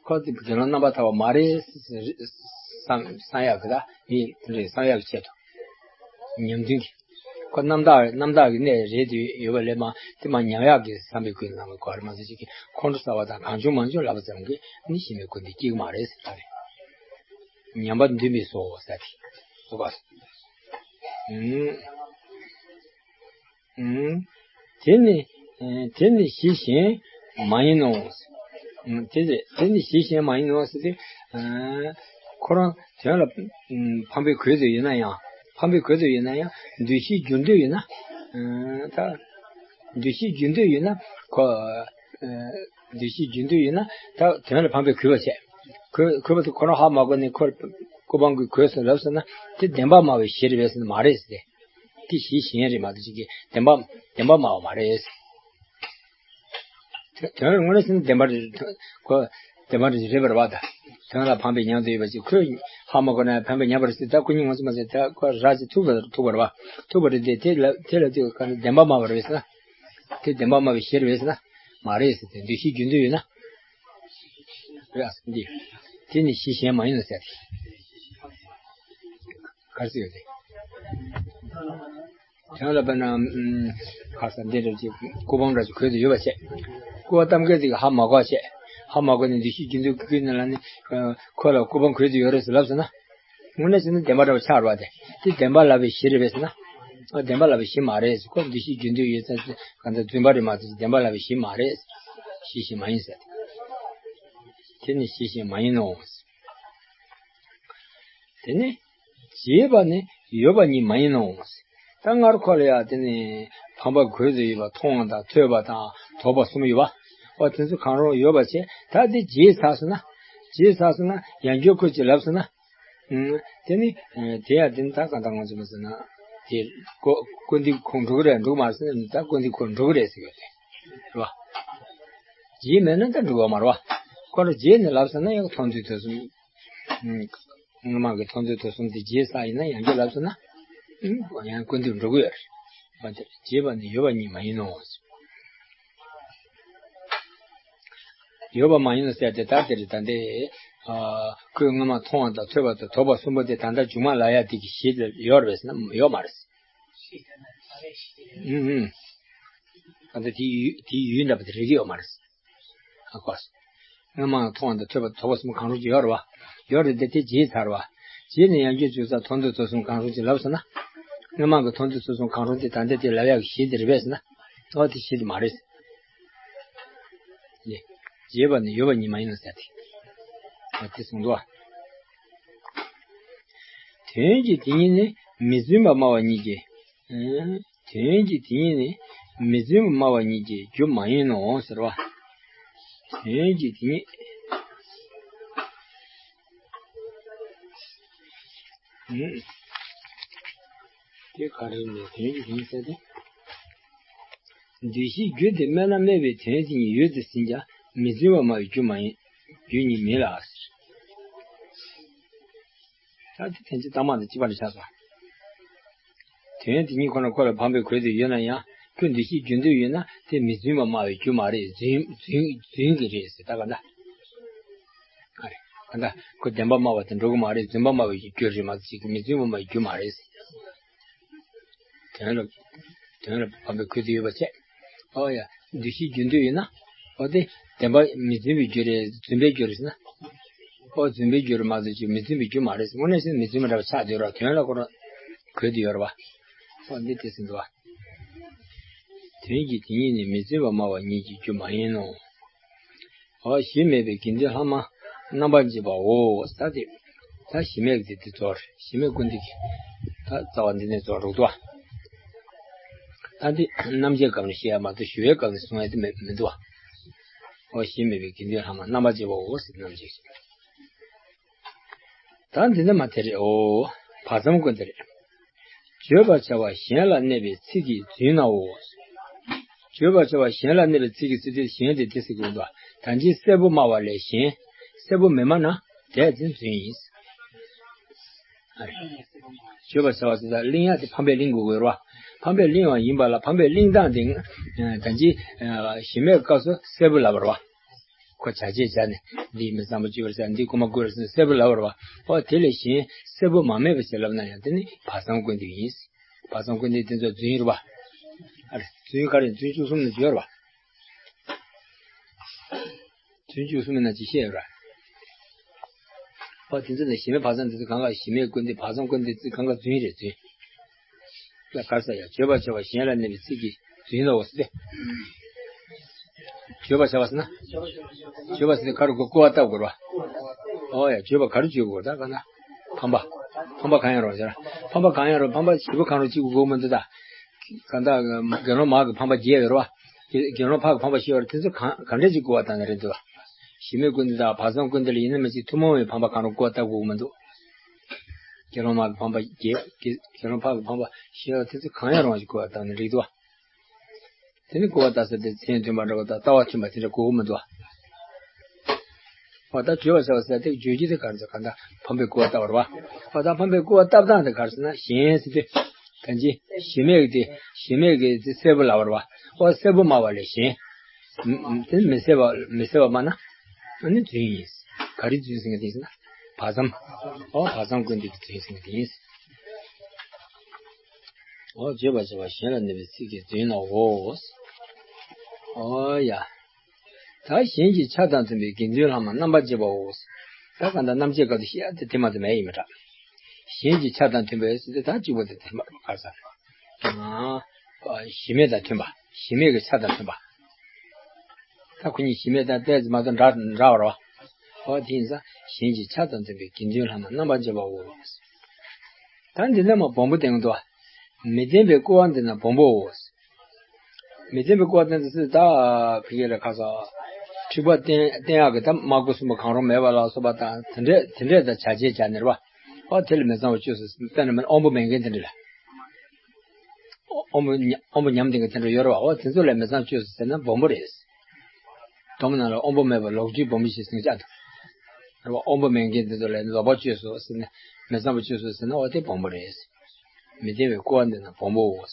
ཁོ་དེ་དགེ་སློང་རྣམ་པར་ཐར་པ་མ་རེད་བསམ་བསམ་ཡག་གི། ད་མི་དེ་འདྲ་བསམ་ཡག་གི་ཆེད་དུ། ཉམས་འདུན་གྱི། ཁོ་རྣམ་དག་རྣམ་དག་གི་གནས་རེད་དུ་ཡོད་པ་ལས་མ་དེ་མ་ཉམས་ཡག་གི་བསམ་པའི་ཀུན་སློང་གི་གོ་རེད་མ་ཟད། ཅིག་གིས་ཁོང་ཁྲོ་ཟ་བ་དང་གང་བྱུང་མང་བྱུང་ལབ་པ་ཙམ་གྱིས་ནི་ཞི་གནས་ཀུན་འདུས་སྐྱེ་གི་མ་རེད་ཟེར་ད་རེད། ཉམས་པར་འདུན་པས་སོ་ཟེར་ཏེ། སོ་པ། ཨུམ། ཨུམ། དེ་ནི་ཨེ་དེ་ནི་གཞི་གཞན་མ་ཡིན་ནོ། ཨུམ། དེ་དེ་དེ་ནི་གཞི་གཞན་མ་ཡིན་ནོ་ཟེར་ཏེ། ཨ་ཁོ་རང་དོན་ལ་ཨུམ་ཕམ་པའི་གོས་དེ་ཡོད་ན་ཡང་། ཕམ་པའི་གོས་དེ་ཡོད་ན་ཡང་། འདུ་ཤེས་རྒྱུ་འདོད་ཡོད་ན། ཨ་ད་འདུ་ཤེས་རྒྱུ་འདོད་ཡོད་ན་ཁོ། ཨ་འདུ་ཤེས་རྒྱུ་འདོད་ཡོད་ན་ད་དོན་ལ་ཕམ་པའི་གོས་པ་བྱས། གོས་གོས་པ་དེ་ཁོ་རང་ཧ་མ་གོ་ནས་ཁོ་སྐུ་པང་གིས་གོས་སོང་ལབ་སོང་ན་དེ་བདེན་པར་སྨྲ་བའི་གཞི་རེད་པས་ཟེར་ན་མ་རེད་ཟེར་ཏེ། དེ་གཞི་གཞན་རེད་མ་གཏོགས་ཅིག་གི་བདེན་པ་བདེན་པར་སྨྲ་བ་མ་རེད། དོན་དོན་དངོས་གནས་ཟེར་ན་བདེན་པ་རེད། ཁོ་བདེན་པ་རེད་རེད་པ་རེད་བ། ད་དོན་ལ་ཕམ་པའི་ཉམས་དུ་ཡོད་པ་ཅིག་ཁོས་ཧ་མ་གོ་ན་ཕམ་པའི་ཉམས་པ་རེད་ཟེར། ད་ཁོ་གཉིས་ངོ་ཚ་མ་ཟེར། ད་ཁོ་ར་ཅིག་ཐུག་པ་ཐུག་པ་རེད་བ། ཐུག་པ་རེད་དེ་དེ་ལ་དེ་ལ་དེ་ག་ནས་བདེན་པར་སྨྲ་བ་རེད་ཟེར་ན། དེ་བདེན་པར་སྨྲ་བའི་གཞི་རེད་ཟེར་ན་མ་རེད་ཟེར་ཏེ། འདུ་ཤེས་རྒྱུ་འདོད་ཡོད་ན། རེད་ཨ་འདི། དེ་ནི་གཞི་གཞན་མ་ཡིན་ནོ་ཟེར་ཏེ། ག་རེ་ཟེར་ཡོད་དེ། དོན་ལ་དཔེར་ན་ཨུམ་ཁ་ས་འདི་འདྲ་ཅིག་སྐུ་པང་འདྲ་ཅིག་གོན་དུ་ཡོད་པ་བྱས། སྐུ་པ་གཏམ་སྐད་ཅིག་ཧ་མ་གོ་བྱས། ཧ་མ་གོ་ནས་འདུ་ཤེས་རྒྱུ་འདོད་ཀྱི་ཀུན་ནས་ལ་ནི་ཁོ་ལ་སྐུ་པང་གོན་དུ་ཡོད་རེད་ཟེར་ལབ་སོང་ན། དངོས་གནས་བྱས་ན་བདེན་པ་འདྲ་བ་ཆགས་རེད་བ། དེ་དེ་བདེན་པ་ལབ་པའི་གཞི་རེད་པས་ཟེར་ན། ཨ་བདེན་པ་ལབ་པའི་གཞི་མ་རེད་ཟེར། ཁོ་འདུ་ཤེས་རྒྱུ་འདོད་ཡོད་ཚད་གང་ལྟར་རྫུན་པ་རེད་མ་གཏོགས་བདེན་པ་ལབ་པའི་གཞི་མ་རེད། གཞི་གཞན་མ་ཡིན་ཟེར། དེ་ནི་གཞི་གཞན་མ་ཡིན་ནོ། དེ་ནི་བྱས་པ་ནི་ཡོད་པ་ཉིད་མ་ཡིན་ནོ། ད་སྔར་ཁོ་ལ་ཡང་དེ་ནི་ཕམ་པ་གོས་སུ་ཡོད་པ་མཐོང་བ་དང་ཐོས་པ་དང་དོགས་པ་གསུམ་ཡོད་པ། འོ་དེ་ཚོ་གང་རུང་ཡོད་པ་བྱས། ད་དེ་བརྗེད་ཚར་སོང་ན། བརྗེད་ཚར་སོང་ན་ཡང་བསྐྱར་ཁོས་ཅིག་ལབ་སོང་ན། ཨུམ། དེ་ནི་ཨེ་དེ་ཡང་དེ་ནི་ད་གང་ལྟར་ང་ཚོས་མ་ཟེར་ན། དེ་ཀོ་ཀོ་འདི་ཁོང་འགྲོ་གི་རེད་འགྲོ་གི་མ་རེད་ཟེར་ན། ད་ཀོ་འདི་ཁོ་འགྲོ་གི་རེད་ཟེར་གི་ཡོད་དེ། རེད་བ། བརྗེད་མེད་ན་ད་འགྲོ་གི་མ་རེད་བ། ཁོ་རང་བརྗེད་ནས་ལབ་སོང་ན་ཡང་མཐོང་ཐོས་ཐོས་གསུམ། ཨུམ། སྔ་མ་གི་མཐོང་ཐོས་ཐོས་གསུམ་དེ་བརྗེད་ཚར་ཡིན་ན་ཡང་བསྐྱར་ལབ་སོང་ན། ཨུམ། ཡང་ཀོ་འདི་འགྲོ་གི་ཡོད་རེད། བ་དེ་བརྗེད་པ་ནི་ཡོད་པ་ཉིད་མ་ཡིན་ནོ། ཡོད་པ་མ་ཡིན་ནོ་ཟེར་ཏེ། ད་དེ་རེད། ད་འདི་ཨ་ཁོས་སྔ་མ་མཐོང་བ་དང་ཐོས་པ་དང་དོགས་པ་གསུམ་པོ་དེ་ད་ལྟ་མཇུག་མ་ལ་ཡ་དེ་གི་གཞི་ལ་ཡོད་རེད་ཟེར་ན་ཡོད་མ་རེད། ཨུམ་ཨུམ། ད་ལྟ་དེའི་ཡུལ་དེའི་ཡུལ་འདྲ་པོ་དེ་རེག་གི་ཡོད་མ་རེད། ཨ་ཁོ། སྔ་མ་མཐོང་བ་དང་ཐོས་པ་དོགས་པ་གསུམ་གང་རུང་ཅིག་ཡོད་རེད་བ། ཡོད་རེད་དེ་དེ་བརྗེད་ཚར་བ། བརྗེད་ནས་ཡང་བསྐྱར་འཇུག་ས་མཐོང་ཐོས་ཐོས་གསུམ་གང་རུང་ཅིག་ལབ་སོང་ན། སྔ་མ་གི་མཐོང་ཐོས་ཐོས་གསུམ་གང་རུང་དེ་ད་ལྟ་དེ་ལབ་ཡག་གི་གཞི་དེ་རེད་པས་ཟེར་ན། ཨོ་དེ་གཞི་དེ་མ་རེད། ནི། བརྗེད་པ་ནི་ཡོད་པ་ཉིད་མ་ཡིན་ནོ་ཟེར་ཏེ། ཨ་དེ་གསུངས་འདུག་བ། དོན་གྱི་དེ་ཉིད་ནི་མི་བརྫུན་པར་སྨྲ་བ་ཉིད་ཀྱི། ཨ་དོན་གྱི་དེ་ཉིད་ནི་མི་བརྫུན་པར་སྨྲ་བ་ཉིད་ཀྱི་རྒྱུ་མ་ཡིན་ནོ་ཟེར་བ། དོན་གྱི་དེ་ཉིད། དེ་ག་རེ་ནས་དོན་གྱི་རིང་ཟེར་ཏེ། འདུས་བྱས་རྒྱུ་དེ་སྨྲས་ན་སྨྲས་པའི་དོན་དེ་ཉིད་ཡོད་དེ་ཟིན་ཀྱང་མི་འཛིན་པ་སྨྲ་བའི་རྒྱུ་མ་ཡིན། རྒྱུ་ཉིད་མིན་ལ། ད་དེ་ཐེངས་གཅིག་གཏའ་མ་དང་གཅིག་པ་ལ་ཆགས་སོ། དོན་དེ་ཉིད་ཁོ་ན་ཁོ་ལ་ཕངས་པའི་གོས་དེ་ཡོད་ན་ཡང་ཁོས་འདུས་བྱས་རྒྱུ་འདོད་ཡོད་ན་དེ་མི་རྫུན་པ་སྨྲ་བའི་རྒྱུ་མ་རེད། རྫུན་རྫུན་རྫུན་གྱི་རེད་ཟེར། ད་ག་འདྲ། ཨ་རེ། ད་ལྟ་ཁོ་བདེན་པ་སྨྲ་བ་དེ་འགྲོ་གི་མ་རེད། རྫུན་པ་སྨྲ་བའི་རྒྱུ་རེད་མ་གཏོགས་ཅིག་མི་རྫུན་པ་སྨྲ་བའི་རྒྱུ་མ་རེད་ཟེར། དོན་ལ་དོན་ལ་ཕངས་པའི་གོས་དེ་ཡོད་པ་བྱས། ཨོ་ཡ། འདུས་བྱས་རྒྱུ་འདོད་ཡིན་ན། ཨོ་དེ་བདེན་པ་མི་རྫུན་པའི་རྒྱུ་རེད། རྫུན་པའི་རྒྱུ་རེད་ཟེར་ན། ཨོ་རྫུན་པའི་རྒྱུ་རེད་མ་གཏོགས་ཅིག་མི་རྫུན་པའི་རྒྱུ་མ་རེད་ཟེར། དངོས་གནས་བྱས་ན་མི་རྫུན་པ་འདྲ་བ་ཆགས་བསྡད་རོགས། དོན་ལ་ཁོ་རང་གོས་དེ་ཡོད་རེད་བ། ཨོ་འདི་དེ་ཟིན་འདུག་བ། དོན་གྱི་དེ་ཉིད་ནི་མི་རྫུན་པ་སྨྲ་བ་ཉིད་ཀྱི་རྒྱུ་མ་ཡིན་ནོ། འོ་གཞི་མེད་པའི་དགེ་འདུན་ལྷག་མ་རྣམ་པར་འབྱེད་པའོ། ས་དེ། ད་གཞི་མེད་ཀྱི་དེ་དེ་ཚོར། གཞི་མེད་ཀུན་བཏུས་ཀྱི། ད་རྩ་བ་འདི་ནས་ཚོར་རུག་ཏུ་བ། ད་འདི་རྣམ་འབྱེད་སྐབས་ནས་བཤད་ཡ་མ་གཏོགས་ཞུ་བའི་སྐབས་ནས་གསུང་ཡ་དེ་མི་མི་འདུག་བ། འོ་གཞི་མེད་པའི་དགེ་འདུན་ལྷག་མ་རྣམ་པར་འབྱེད་པའོ་ཟེར། རྣམ་འབྱེད་ཀྱི། ད་འདི་ནི་མ་དེ་རེད། འོ། བར་མཚམས་ཀུན་བཏུས་རེད། བརྗོད་པར་བྱ་བ་གཞན་ལ་གནས་པའི་ཚིག་གིས་རྫུན་ནའོ། བརྗོད་པར་བྱ་བ་གཞན་ལ་གནས་པའི་ཚིག་གིས་ཟེར་དུས་གཞན་དེ་དེ་ཟེར་དགོས་འདུག་ད་ཅི་སྲད་བུ་སྨྲ་བ་ལས་གཞན། སྲད་བུ་མི་སྨྲ་ན་དེ་ཚིག་རྫུན་ཡིན། ཨ་རེ། བརྗོད་པར་བྱ་བ་ཟེར་ད་གླེང་ཡག་དེ་ཕམ་པས་གླེང་དགོས་དགོས་རེད་བ། ཕམ་པས་གླེང་བ་ཡིན་པ་ལ་ཕམ་པས་གླེང་སྟངས་དེ། ད་ཅི། གཞི་མེད་སྐབས་སུ་སྲད་བུ་ལབ་པ་རེད་བ། ཁོ་བྱ་བྱེད་བྱ་ནས་འདིས་མི་གཙང་པོ་སྤྱོད་པར་བྱ། འདིས་རྐུ་མ་རྐུ་བར་བྱ་ཟེར་ནས་སྲད་བུ་ལབ་པ་རེད་བ། འོ་དེ་ལས་གཞན་སྲད་བུ་མ་སྨྲས་པ་ཞེས་ལབ་ན་ཡང་དེ་ནི་བར་མཚམས་ཀུན་བཏུས་ཡིན། བར་མཚམས་ཀུན་བཏུས་དེ་ཚོ་རྫུན་རེད་བ། ཨ་རེ་རྫུན་ག་རེ་རྫུན་བཅུ་གསུམ་ནས་བརྗོད་རེད་བ། རྫུན་བཅུ་གསུམ་ཡིན་ན་ཅི་བཤད་ཡོད་ར། འོ་དེ་ཚོ་ནི་གཞི་མེད་བར་མཚམས་དེ་ཚོ་གང་ག་གཞི་མེད་ཀུན་བཏུས་བར་མཚམས་ཀུན་བཏུས་ཚིག་གང་ག་རྫུན་རེད་རྫུན། ལ་གར་ས་ཡ་བརྗོད་པར་བྱ་བ་གཞན་ལ་གནས་པའི་ཚིག་གིས་རྫུན་ལའོ་ཟེར་ཏེ། བརྗོད་པར་བྱ་བ་ཟེར་ན། བརྗོད་པ་ཟེར་ཏེ་ག་རེ་གོ་སྐུར་བ་བཏབ་དགོས་ར། ཨོ་ཡ་བརྗོད་པ་ག་རེ་བརྗོད་དགོས་ད་ག་ན། ཕམ་པ། ཕམ་པ་གང་ཡང་རུང་ཟེར། ཕམ་པ་གང་ཡང་རུང་ཕམ་པ་བྱེད་པོ་གང་རུང་གཅིག་པུ་གོ་མི་འདུག་ད། གང་ལྟར་དགེ་སློང་མ་གི་ཕམ་པ་བརྒྱད་ཡོད་ར་བ། དགེ་སློང་ཕ་གི་ཕམ་པ་བཞི་ཡོད་ར། དེ་ཚོ་གང་ག་འདྲས་ཅིག་གོ་བ་བཏང་ནས་རེད་འདུག་བ། གཞི་མེད་ཀུན་བཏུས་དང་བར་མཚམས་ཀུན་བཏུས་ལ་ཡིན་ན་མི་གཅིག་ཐུན་མོང་བའི་ཕམ་པ་གང་རུང་གོ་བ་བཏབ་དགོས་མི་འདུག་དགེ་སློང་མ་གི་ཕམ་པ་བརྒྱད། དགེ་དགེ་སློང་ཕ་གི་ཕམ་པ་བཞི་ཡོད་ར། དེ་ཚོ་གང་ཡང་རུང་བ་ཞིག་གོ་བ་བཏང་ནས་རེད་འདུག་བ། དེ་ནི་གོ་བ་བཏབ་ས་དེ་མཚན་མཐུན་པ་འདྲ་བ་དང་ལྟ་བ་མཐུན་པ་དེ་འདྲ་གོ་གི་མི་འདུག་བ། འོ་ད་བརྗོད་པར་བྱ་བ་ཟེར་དེ་བརྗོད་རྒྱུ་དེ་ག་རེ་ཟེར་ག་ད་ཕམ་པའི་གོ་བ་བཏབ་པ་རེད་བ། འོ་ད་ཕམ་པའི་གོ་བ་བཏབ་སྟངས་དེ་ག་རེ་ཟེར་ན་གཞན་ཟེར་དུས། ད་ཅི་གཞི་མེད་ཀྱི་དེ་གཞི་མེད་ཀྱི་དེ་སྲད་བུ་ལབ་པ་རེད་བ། འོ་སྲད་བུ་སྨྲ་བ་ལས་གཞན། དེ་མི་སྲད་པ་མི་སྲད་པ་སྨྲ་ན། ཨ་ནི་རྫུན་ཡིན། ག་རེ་རྫུན་ཟེར་མཁན་དེ་ཟེར་ན། བར་མཚམས། འོ་བར་མཚམས་ཀུན་བཏུས་ཀྱི་རྫུན་ཟེར་མཁན་དེ་ཡིན། འོ་བརྗོད་པར་བྱ་བ་གཞན་ལ་གནས་པའི་ཚིག་གིས་རྫུན་ལའོ། འོ་ཡ། ད་གཞན་གྱི་ཆ་དང་མཐུན་པའི་དགེ་འདུན་ལྷག་མ་རྣམ་པར་འབྱེད་པའོ། ད་གང་ལྟར་རྣམ་འབྱེད་སྐབས་སུ་བཤད་ཡ་དེ་དེ་མ་དེ་མེད་ཡིན་མི་འདྲ། གཞན་གྱི་ཆ་དང་མཐུན་པའི་ཟེར་དུས་ད་གཅིག་པོ་དེ་དེ་མ་ག་རེ་ཟེར། གཞི་མེད་དང་མཐུན་པ། གཞི་མེད་ཀྱི་ཆ་དང་མཐུན་པ། ད་ཁོ་གཉིས་གཞི་མེད་དང་ཏོག་ཙམ་མ་གཏོགས་འདྲ་འདྲ་བ་རེད་བ། འོ་དེ་ཡིན་ཙང་གཞན་གྱི་ཆ་དང་མཐུན་པའི་དགེ་འདུན་ལྷག་མ་རྣམ་པར་འབྱེད་པའོ། ད་འདི་ན་མ་སྦོམ་པོ་བསྟན་འདུག་མི་བདེན་པའི་སྐུར་བ་འདི་ན་སྦོམ་པོའོ། མི་བདེན་པའི་སྐུར་བ་བསྟན་འདུག་ཟེར་ད་ཕ་གི་ལ་ཁ་ས། འཁྲུལ་པ་བསྟན་བསྟན་ཡག་གི་ད་སྨྲ་སྒོ་གསུམ་པོ་གང་རུང་མེད་པ་ལ་སོགས་པ་དང་དེ་འདྲས་དེ་འདྲས་དང་བྱ་བྱེད་བྱ་ནི་རེད་བ། འོ་དེ་ལ་མི་གཙང་བ་བཅོས་སོ་དཔེར་ན་མིན་དབང་པོ་མེད་མཁན་དེ་འདྲས་ལ། དབང་པོ་ཉམས་དབང་པོ་ཉམས་ལྡན་གྱི་དེ་འདྲ་ཡོད་རེད་བ། འོ་དེ་ཚོ་ལ་མི་གཙང་བཅོས་སོ་ཟེར་ན་སྦོམ་པོ་རེད། སྡོམ་ནང་ལ་དབང་པོ་མེད་པ་ལོག་སྤྱོད་སྦོམ་པོ་ཞེས་ཟེར་ན་ཅག་འདུག་རེད་བ། དབང་པོ་མེད་མཁན་དེ་ཚོ་ལ་ལོག་པ་བཅོས་སོ་ཟེར་ན། མི་གཙང་བ་བཅོས་སོ་ཟེར་ན་འོ་དེ་སྦོམ་པོ་རེད། མི་བདེན་པའི་སྐུར་བ་འདི་ན་སྦོམ་པོའོ།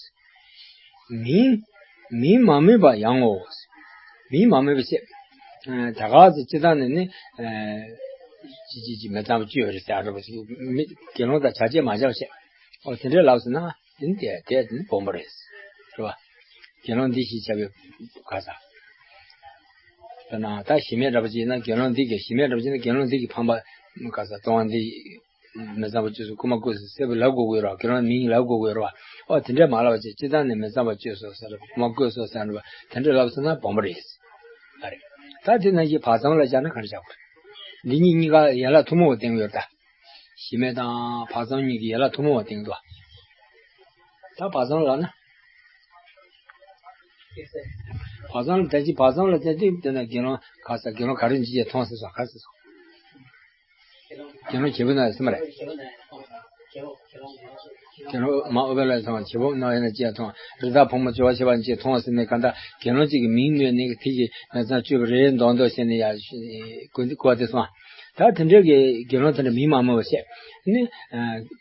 མིང་། མིང་མ་སྨོས་པ་ཡང་ངོ་། མིང་མ་སྨོས་པ་བྱས། ད་ག་ཚོད་སྤྱི་བཏང་ནས་ནི། ཅི་ཅི་ཅི་མི་གཙང་བ་བཅོས་ཡོད་རེད་ཟེར་ཨ་རོ་བ་ཞིག་མི་དགེ་སློང་དང་བྱ་བྱེད་མ་བྱ་བ་བྱས། འོ་དེ་འདྲའི་ལབ་ཟེར་ན་དེ་ནི་དེ་དེ་དེ་ནི་སྦོམ་པོ་རེད། རེད་བ། དགེ་སློང་འདི་ཞེས་བྱ་བའི་ག་ས། ད་ན་ད་གཞི་མེད་འདྲ་པོ་ཅིག་ཡིན་ན་དགེ་སློང་འདི་གི་གཞི་མེད་འདྲ་པོ་ཅིག་ཡིན་ན་དགེ་སློང་འདི་གི་ཕམ་པ་ག་ས་ལྟུང་བ་འདི། མི་གཙང་བ་བཅོས་སོ་རྐུ་མ་རྐུས་སོ་སྲད་བུ་ལབ་དགོས་ཀྱི་ཡོད་རེད་བ། དགེ་སློང་མིང་ལབ་དགོས་ཀྱི་ཡོད་རེད་བ། ཨོ་དེ་འདྲས་མ་ལབ་པ་བྱས་སྤྱི་བཏང་ནས་མི་གཙང་བ་བཅོས་སོ་ཟེར་རེད་བ། རྐུ་མ་རྐུས་སོ་ཟེར་རེད་བ། དེ་འདྲས་ལབ་སོང་ན་སྦོམ་པོ་རེད། ཨ་རེད། ད་དེ་ནང་བཞིན་བར་མཚམས་ལ་སྦྱར་ན་ག་འདྲ་བྱ་དགོས་རེད། འདི་གཉིས་གཉིས་ཀ་ཡན་ལག་ཐུན་མོང་བ་བསྟན་གྱི་ཡོད་རེད་ད། གཞི་མེད་དང་བར་མཚམས་གཉིས་ཀྱི་ཡན་ལག་ཐུན་མོང་བ་བསྟན་གྱི་འདུག་ད་བར་མཚམས་ལབ་ན། བར་མཚམས་ལ་ད་ཅི་བར་མཚམས་ལ་བསྟན་དུས་དེ་ན་དགེ་སློང་ག་ས་དགེ་སློང་ག་རེ་འཇིགས་བྱེད་མཐོང་ཟེར་སོང་ག་ཟེར་སོང་། དགེ་སློང་བྱེད་པོ་ན་སེམས་རེད། དགེ་སློང་མ་ཨུཏྤལ་ལ་མཐོང་། བྱེད་པོ་ནོ་ཡ་ན་ཅེས་མཐོང་། རི་དྭགས་ཕོ་མོ་བྱེ་བ་བྱེ་བ་ཅེས་མཐོང་ཟེར་ནས་གང་ལྟར་དགེ་སློང་གཅིག་གི་མིང་སྨོས་ནས་དེ་གི་ན་ཚ་བཅོས་པ་རེད་མདོག་མདོག་བྱས་ནས་ཡ་ཀུན་ཏུ་བཀོད་དེ་སོང་། ད་དེ་འདྲའི་གི་དགེ་སློང་དེ་འདྲ་མིང་མ་སྨོས་པ་བྱས་ནི་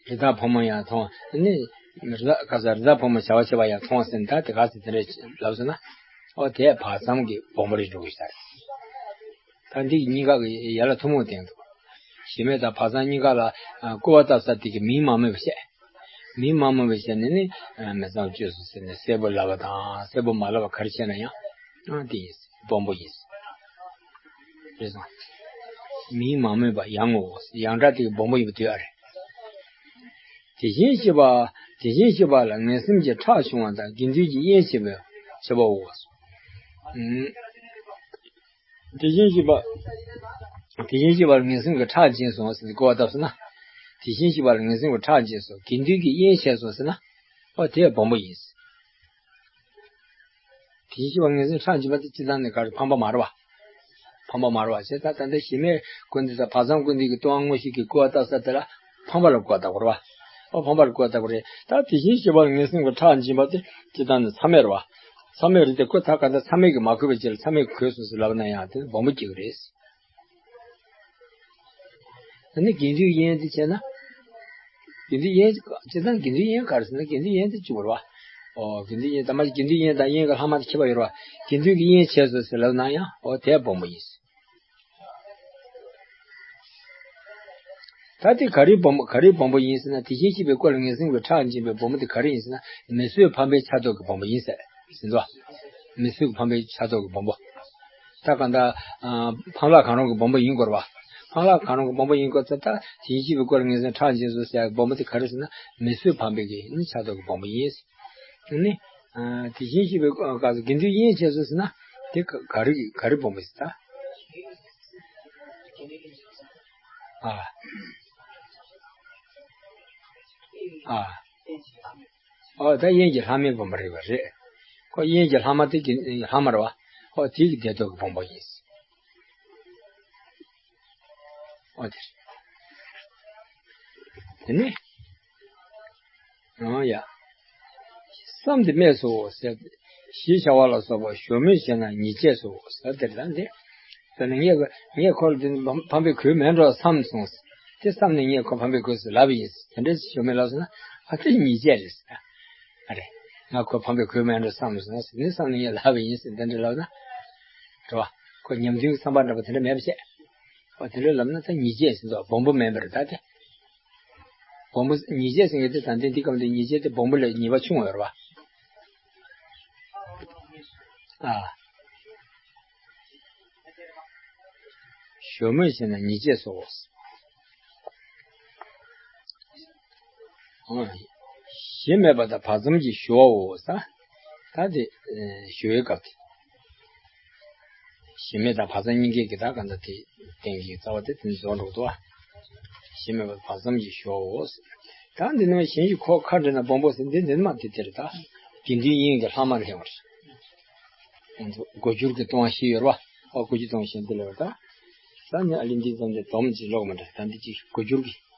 རི་དྭགས་ཕོ་མོ་ཡང་མཐོང་ནི། རི་དྭགས་ག་ས་རི་དྭགས་ཕོ་མོ་བྱེ་བ་བྱེ་བ་ཡང་མཐོང་ཟེར་ནས་ད་དེ་ག་ཟེར་དེ་འདྲ་ལབ་སོང་ན། ཨོ་དེ་བག་ཙམ་གྱི་སྦོམ་པོ་རེད་འགྲོ་གི་ས་རེད། ད་འདི་གཉིས་ཀ་གི་ཡ་ལ་ཐུན་མོང་བསྟན་འདུག། གཞི་མེད་དང་བག་ཙམ་གཉིས་ཀ་ལ་སྐུར་བ་བཏབ་ས་དེ་གི་མིང་མ་སྨོས་པ་བྱས། མིང་མ་སྨོས་པ་བྱས་ནས་ནི་མི་ཚངས་སྤྱོད་སོ་ཟེར་ནས་གསལ་པོ་ལབ་པ་དང་གསལ་པོ་མ་ལབ་པ་ག་རེ་བྱས་ན་ཡང་དེ་ཡིན། སྦོམ་པོ་ཡིན། རེད་སོང་། མིང་མ་སྨོས་པ་ཡང་ངོ་། ཡང་སྒྲ་དེ་གི་སྦོམ་པོ་ཡིན་པ་དུས་ཨ་རེད། དེ་བཞིན་གཤེགས་པ། དེ་བཞིན་གཤེགས་པ་ལ་ངན་སེམས་ཀྱི་ཁྲག་ཕྱུང་བ་དང་དགེ་འདུན་གྱི་དབྱེན་བྱེད་པའི་བྱེད་པའོ། དེ་བཞིན་གཤེགས་པ། དེ་བཞིན་གཤེགས་པ་ལ་ངན་སེམས་ཀྱི་ཁྲག་འབྱིན་སོང་ཟེར་ཏེ་སྐུར་བ་བཏབ་སོང་ན། དེ་བཞིན་གཤེགས་པ་ལ་ངན་སེམས་ཀྱི་ཁྲག་འབྱིན་སོང་དགེ་འདུན་གྱི་དབྱེན་བྱས་སོང་ཟེར་ན། ཨོ་དེ་སྦོམ་པོ་ཡིན། དེ་བཞིན་གཤེགས་པ་ལ་ངན་སེམས་ཁྲག་འབྱིན་པ་དེ་སྤྱིར་བཏང་ནས་ག་རེ་ཕངས་པ་མ་རེད་བ། ཕངས་པ་མ་རེད་བ་ཞེས་ད་ལྟ་འདི་གཞི་མེད་ཀུན་འདུས་དང་བག་ཙམ་ཀུན་འདུས་ཀྱི་ལྟུང་བ་དངོས་གཞི་གི་སྐུར་བ་བཏབ་ས་དེ་ལ་ཕངས་པ་ལ་སྐུར་བ་བཏབ་དགོས་རེད་བ། ཨོ་ཕངས་པ་ལ་སྐུར་བ་བཏབ་དགོས་རེད། ད་དེ་བཞིན་གཤེགས་པ་ལ་ངན་སེམས་ཀྱི་ཁྲག་འབྱིན་པ་དེ་སྤྱིར་བཏང་ནས་མཚམས་མེད་རེད་བ། མཚམས་མེད་རེད་དེ་ཁོ་ད་ག་ད་མཚམས་མེད་ཀྱིས་མ་གོས་པའི་ཕྱིར་མཚམས་མེད་ཀྱིས་གོས་སོང་ཟེར་ལབ་ན་ཡང་དེ་སྦོམ་པོ་སྐྱེ་གི་རེད། ཨ་ནི་དགེ་འདུན་དབྱེན་དེ་བྱས་ན། དགེ་འདུན་དབྱེན་སྤྱིར་བཏང་དགེ་འདུན་དབྱེན་ག་རེ་ཟེར་ན་དགེ་འདུན་དབྱེན་དེ་གཅིག་པ་རེད་བ། ཨོ་དགེ་འདུན་དབྱེན་དང་མ་དགེ་འདུན་དབྱེན་དང་དབྱེན་གྱི་ལྷག་མ་དེ་ཁྱད་པར་ཡོད་རེད་བ། དགེ་འདུན་གྱི་དབྱེན་བྱས་སོང་ཟེར་ལབ་ན་ཡང་ཨོ་དེ་སྦོམ་པོ་ཡིན། ད་དེ་ག་རེ་སྦོམ་ག་རེ་སྦོམ་པོ་ཡིན་ཟེར་ན་དེ་བཞིན་གཤེགས་པའི་སྐུ་ལ་ངན་སེམས་ཀྱི་ཁྲག་འབྱིན་པའི་སྦོམ་པོ་དེ་ག་རེ་ཡིན་ཟེར་ན་མི་གསོད་ཕམ་པའི་ཆགས་སྡང་གི་སྦོམ་པོ་ཡིན་ཟེར་ཟིན་ཏོ། མི་གསོད་ཕམ་པའི་ཆགས་སྡང་གི་སྦོམ་པོ། ད་གང་ལྟར་ཨ་ཕམ་ལྷག་གང་རུང་གི་སྦོམ་པོ་ཡིན་དགོས་རེད་བ། ཕམ་ལྷག་གང་རུང་གི་སྦོམ་པོ་ཡིན་དགོས་ཙང་ད་དེ་བཞིན་གཤེགས་པའི་སྐུ་ལ་ངན་སེམས་ཁྲག་འབྱིན་སོང་ཟེར་ཡག་སྦོམ་པོ་དེ་ག་རེ་ཟེར་ན་མི་གསོད་ཕམ་པའི་གི་ནི་ཆགས་སྡང་གི་སྦོམ་པོ་ཡིན། ནི། ཨ་དེ་བཞིན་གཤེགས་པའི་སྐུ་ལ་དགེ་འདུན་དབྱེན་བྱས་སོང་ཟེར་ན། དེ་ག་ག་རེ་ག་རེ་སྦོམ་པོ་ཟེར་ད། ཨ། ཨ། ཨོ་ད་དབྱེན་གྱི་ལྷག་མའི་སྦོམ་པོ་རེད་པ་རེད། ཁོ་དབྱེན་གྱི་ལྷག་མ་དེ་གི་ལྷག་མ་རེད་བ། ཨོ་དེ་གི་བདེ་སྡུག་གི་སྦོམ་པོ་ཡིན། ཨོ་དེ་རེད། དེ་ནས། ཨོ་ཡ། བསམ་དེ་སྨྲས་སོ་ཟེར། ཞེས་བྱ་བ་ལ་སོགས་པ་གཞོམ་མོལ་བྱས་ན་ཉེས་བྱས་སོ་ཟེར་དེ་རེད་ད་འདི། དེ་ནི་ངས་ངས་ཁོ་ལ་འདི་ཕམ་པའི་གོས་མེད་འགྲོ་བསམ་སོང་། དེ་བསམ་ནས་ངས་ཁོ་ཕམ་པའི་གོས་སུ་ལབ་ཡིན། དེ་འདྲ་ཞིག་ཞུ་མེད་ལབ་སོང་ན་ཨ་དེ་ཉེས་བྱས་རེད་ཟེར། ཨ་རེ། ང་ཁོ་ཕམ་པའི་གོས་མེད་འགྲོ་བསམ་སོང་ཟེར་ནས་བསམ་ནས་ངས་ལབ་ཡིན་ཟེར་དེ་འདྲ་ལབ་ན། རེད་བ། ཁོ་ཉམས་ལྡན་གྱི་བསམ་པ་འདྲ་པོ་དེ་འདྲ་མེད་པ་བྱས། ཨ་དེ་འདྲ་ལབ་ན་ད་ཉེས་བྱས་ཟེར་འདུག་སྦོམ་པོ་མིན་པ་རེད་ད་དེ། སྦོམ་པོ་ཉེས་བྱས་ཟེར་མཁན་དེ་ད་ལྟའི་འདི་སྐབས་འདི་ཉེས་བྱས་དེ་སྦོམ་པོ་ལས་ཉེས་པ་ཆུང་བ་ཡོད་རེད་བ། ཨ། གཞོམ་མོལ་བྱས་ན་ཉེས་བྱས་སོ། ཨ། གཞི་མེད་པ་དང་བག་ཙམ་གྱི་ཞུ་བའོ་ས། ད་དེ་ཞུ་བའི་སྐབས་དེ། གཞི་མེད་དང་བག་ཙམ་གཉིས་ཀའི་གི་ད་ག་འདྲ་དེ་བསྟན་གྱི་རྩ་བ་དེ་དེ་ནི་རྫོགས་འགྲོ་འདུག་བ། གཞི་མེད་པར་བག་ཙམ་གྱིས་ཞོག། ད་འདི་ནི་གཞན་གྱི་ཁོག་ཁ་འདྲེན་ན་སྦོམ་པོ་ཟེར་འདི་འདི་ནི་མ་དེ་དེ་རེད་ད། དགེ་འདུན་དབྱེན་གྱི་ལྷག་མ་ལེན་པར། དགོས་འགྱུར་གྱི་ལྟུང་བ་བཞི་ཡོད་རེད་བ། ཨོ་དགོས་འགྱུར་ལྟུང་བ་བཞི་འདི་ལས་པར་ད། ས་ནི་ཨ་ལི་འདི་ཙམ་དེ་སྡོམ་གྱི་ལོག་མ་འདྲ་ད་འདི་ཅིག་དགོས་འགྱུར་གྱི།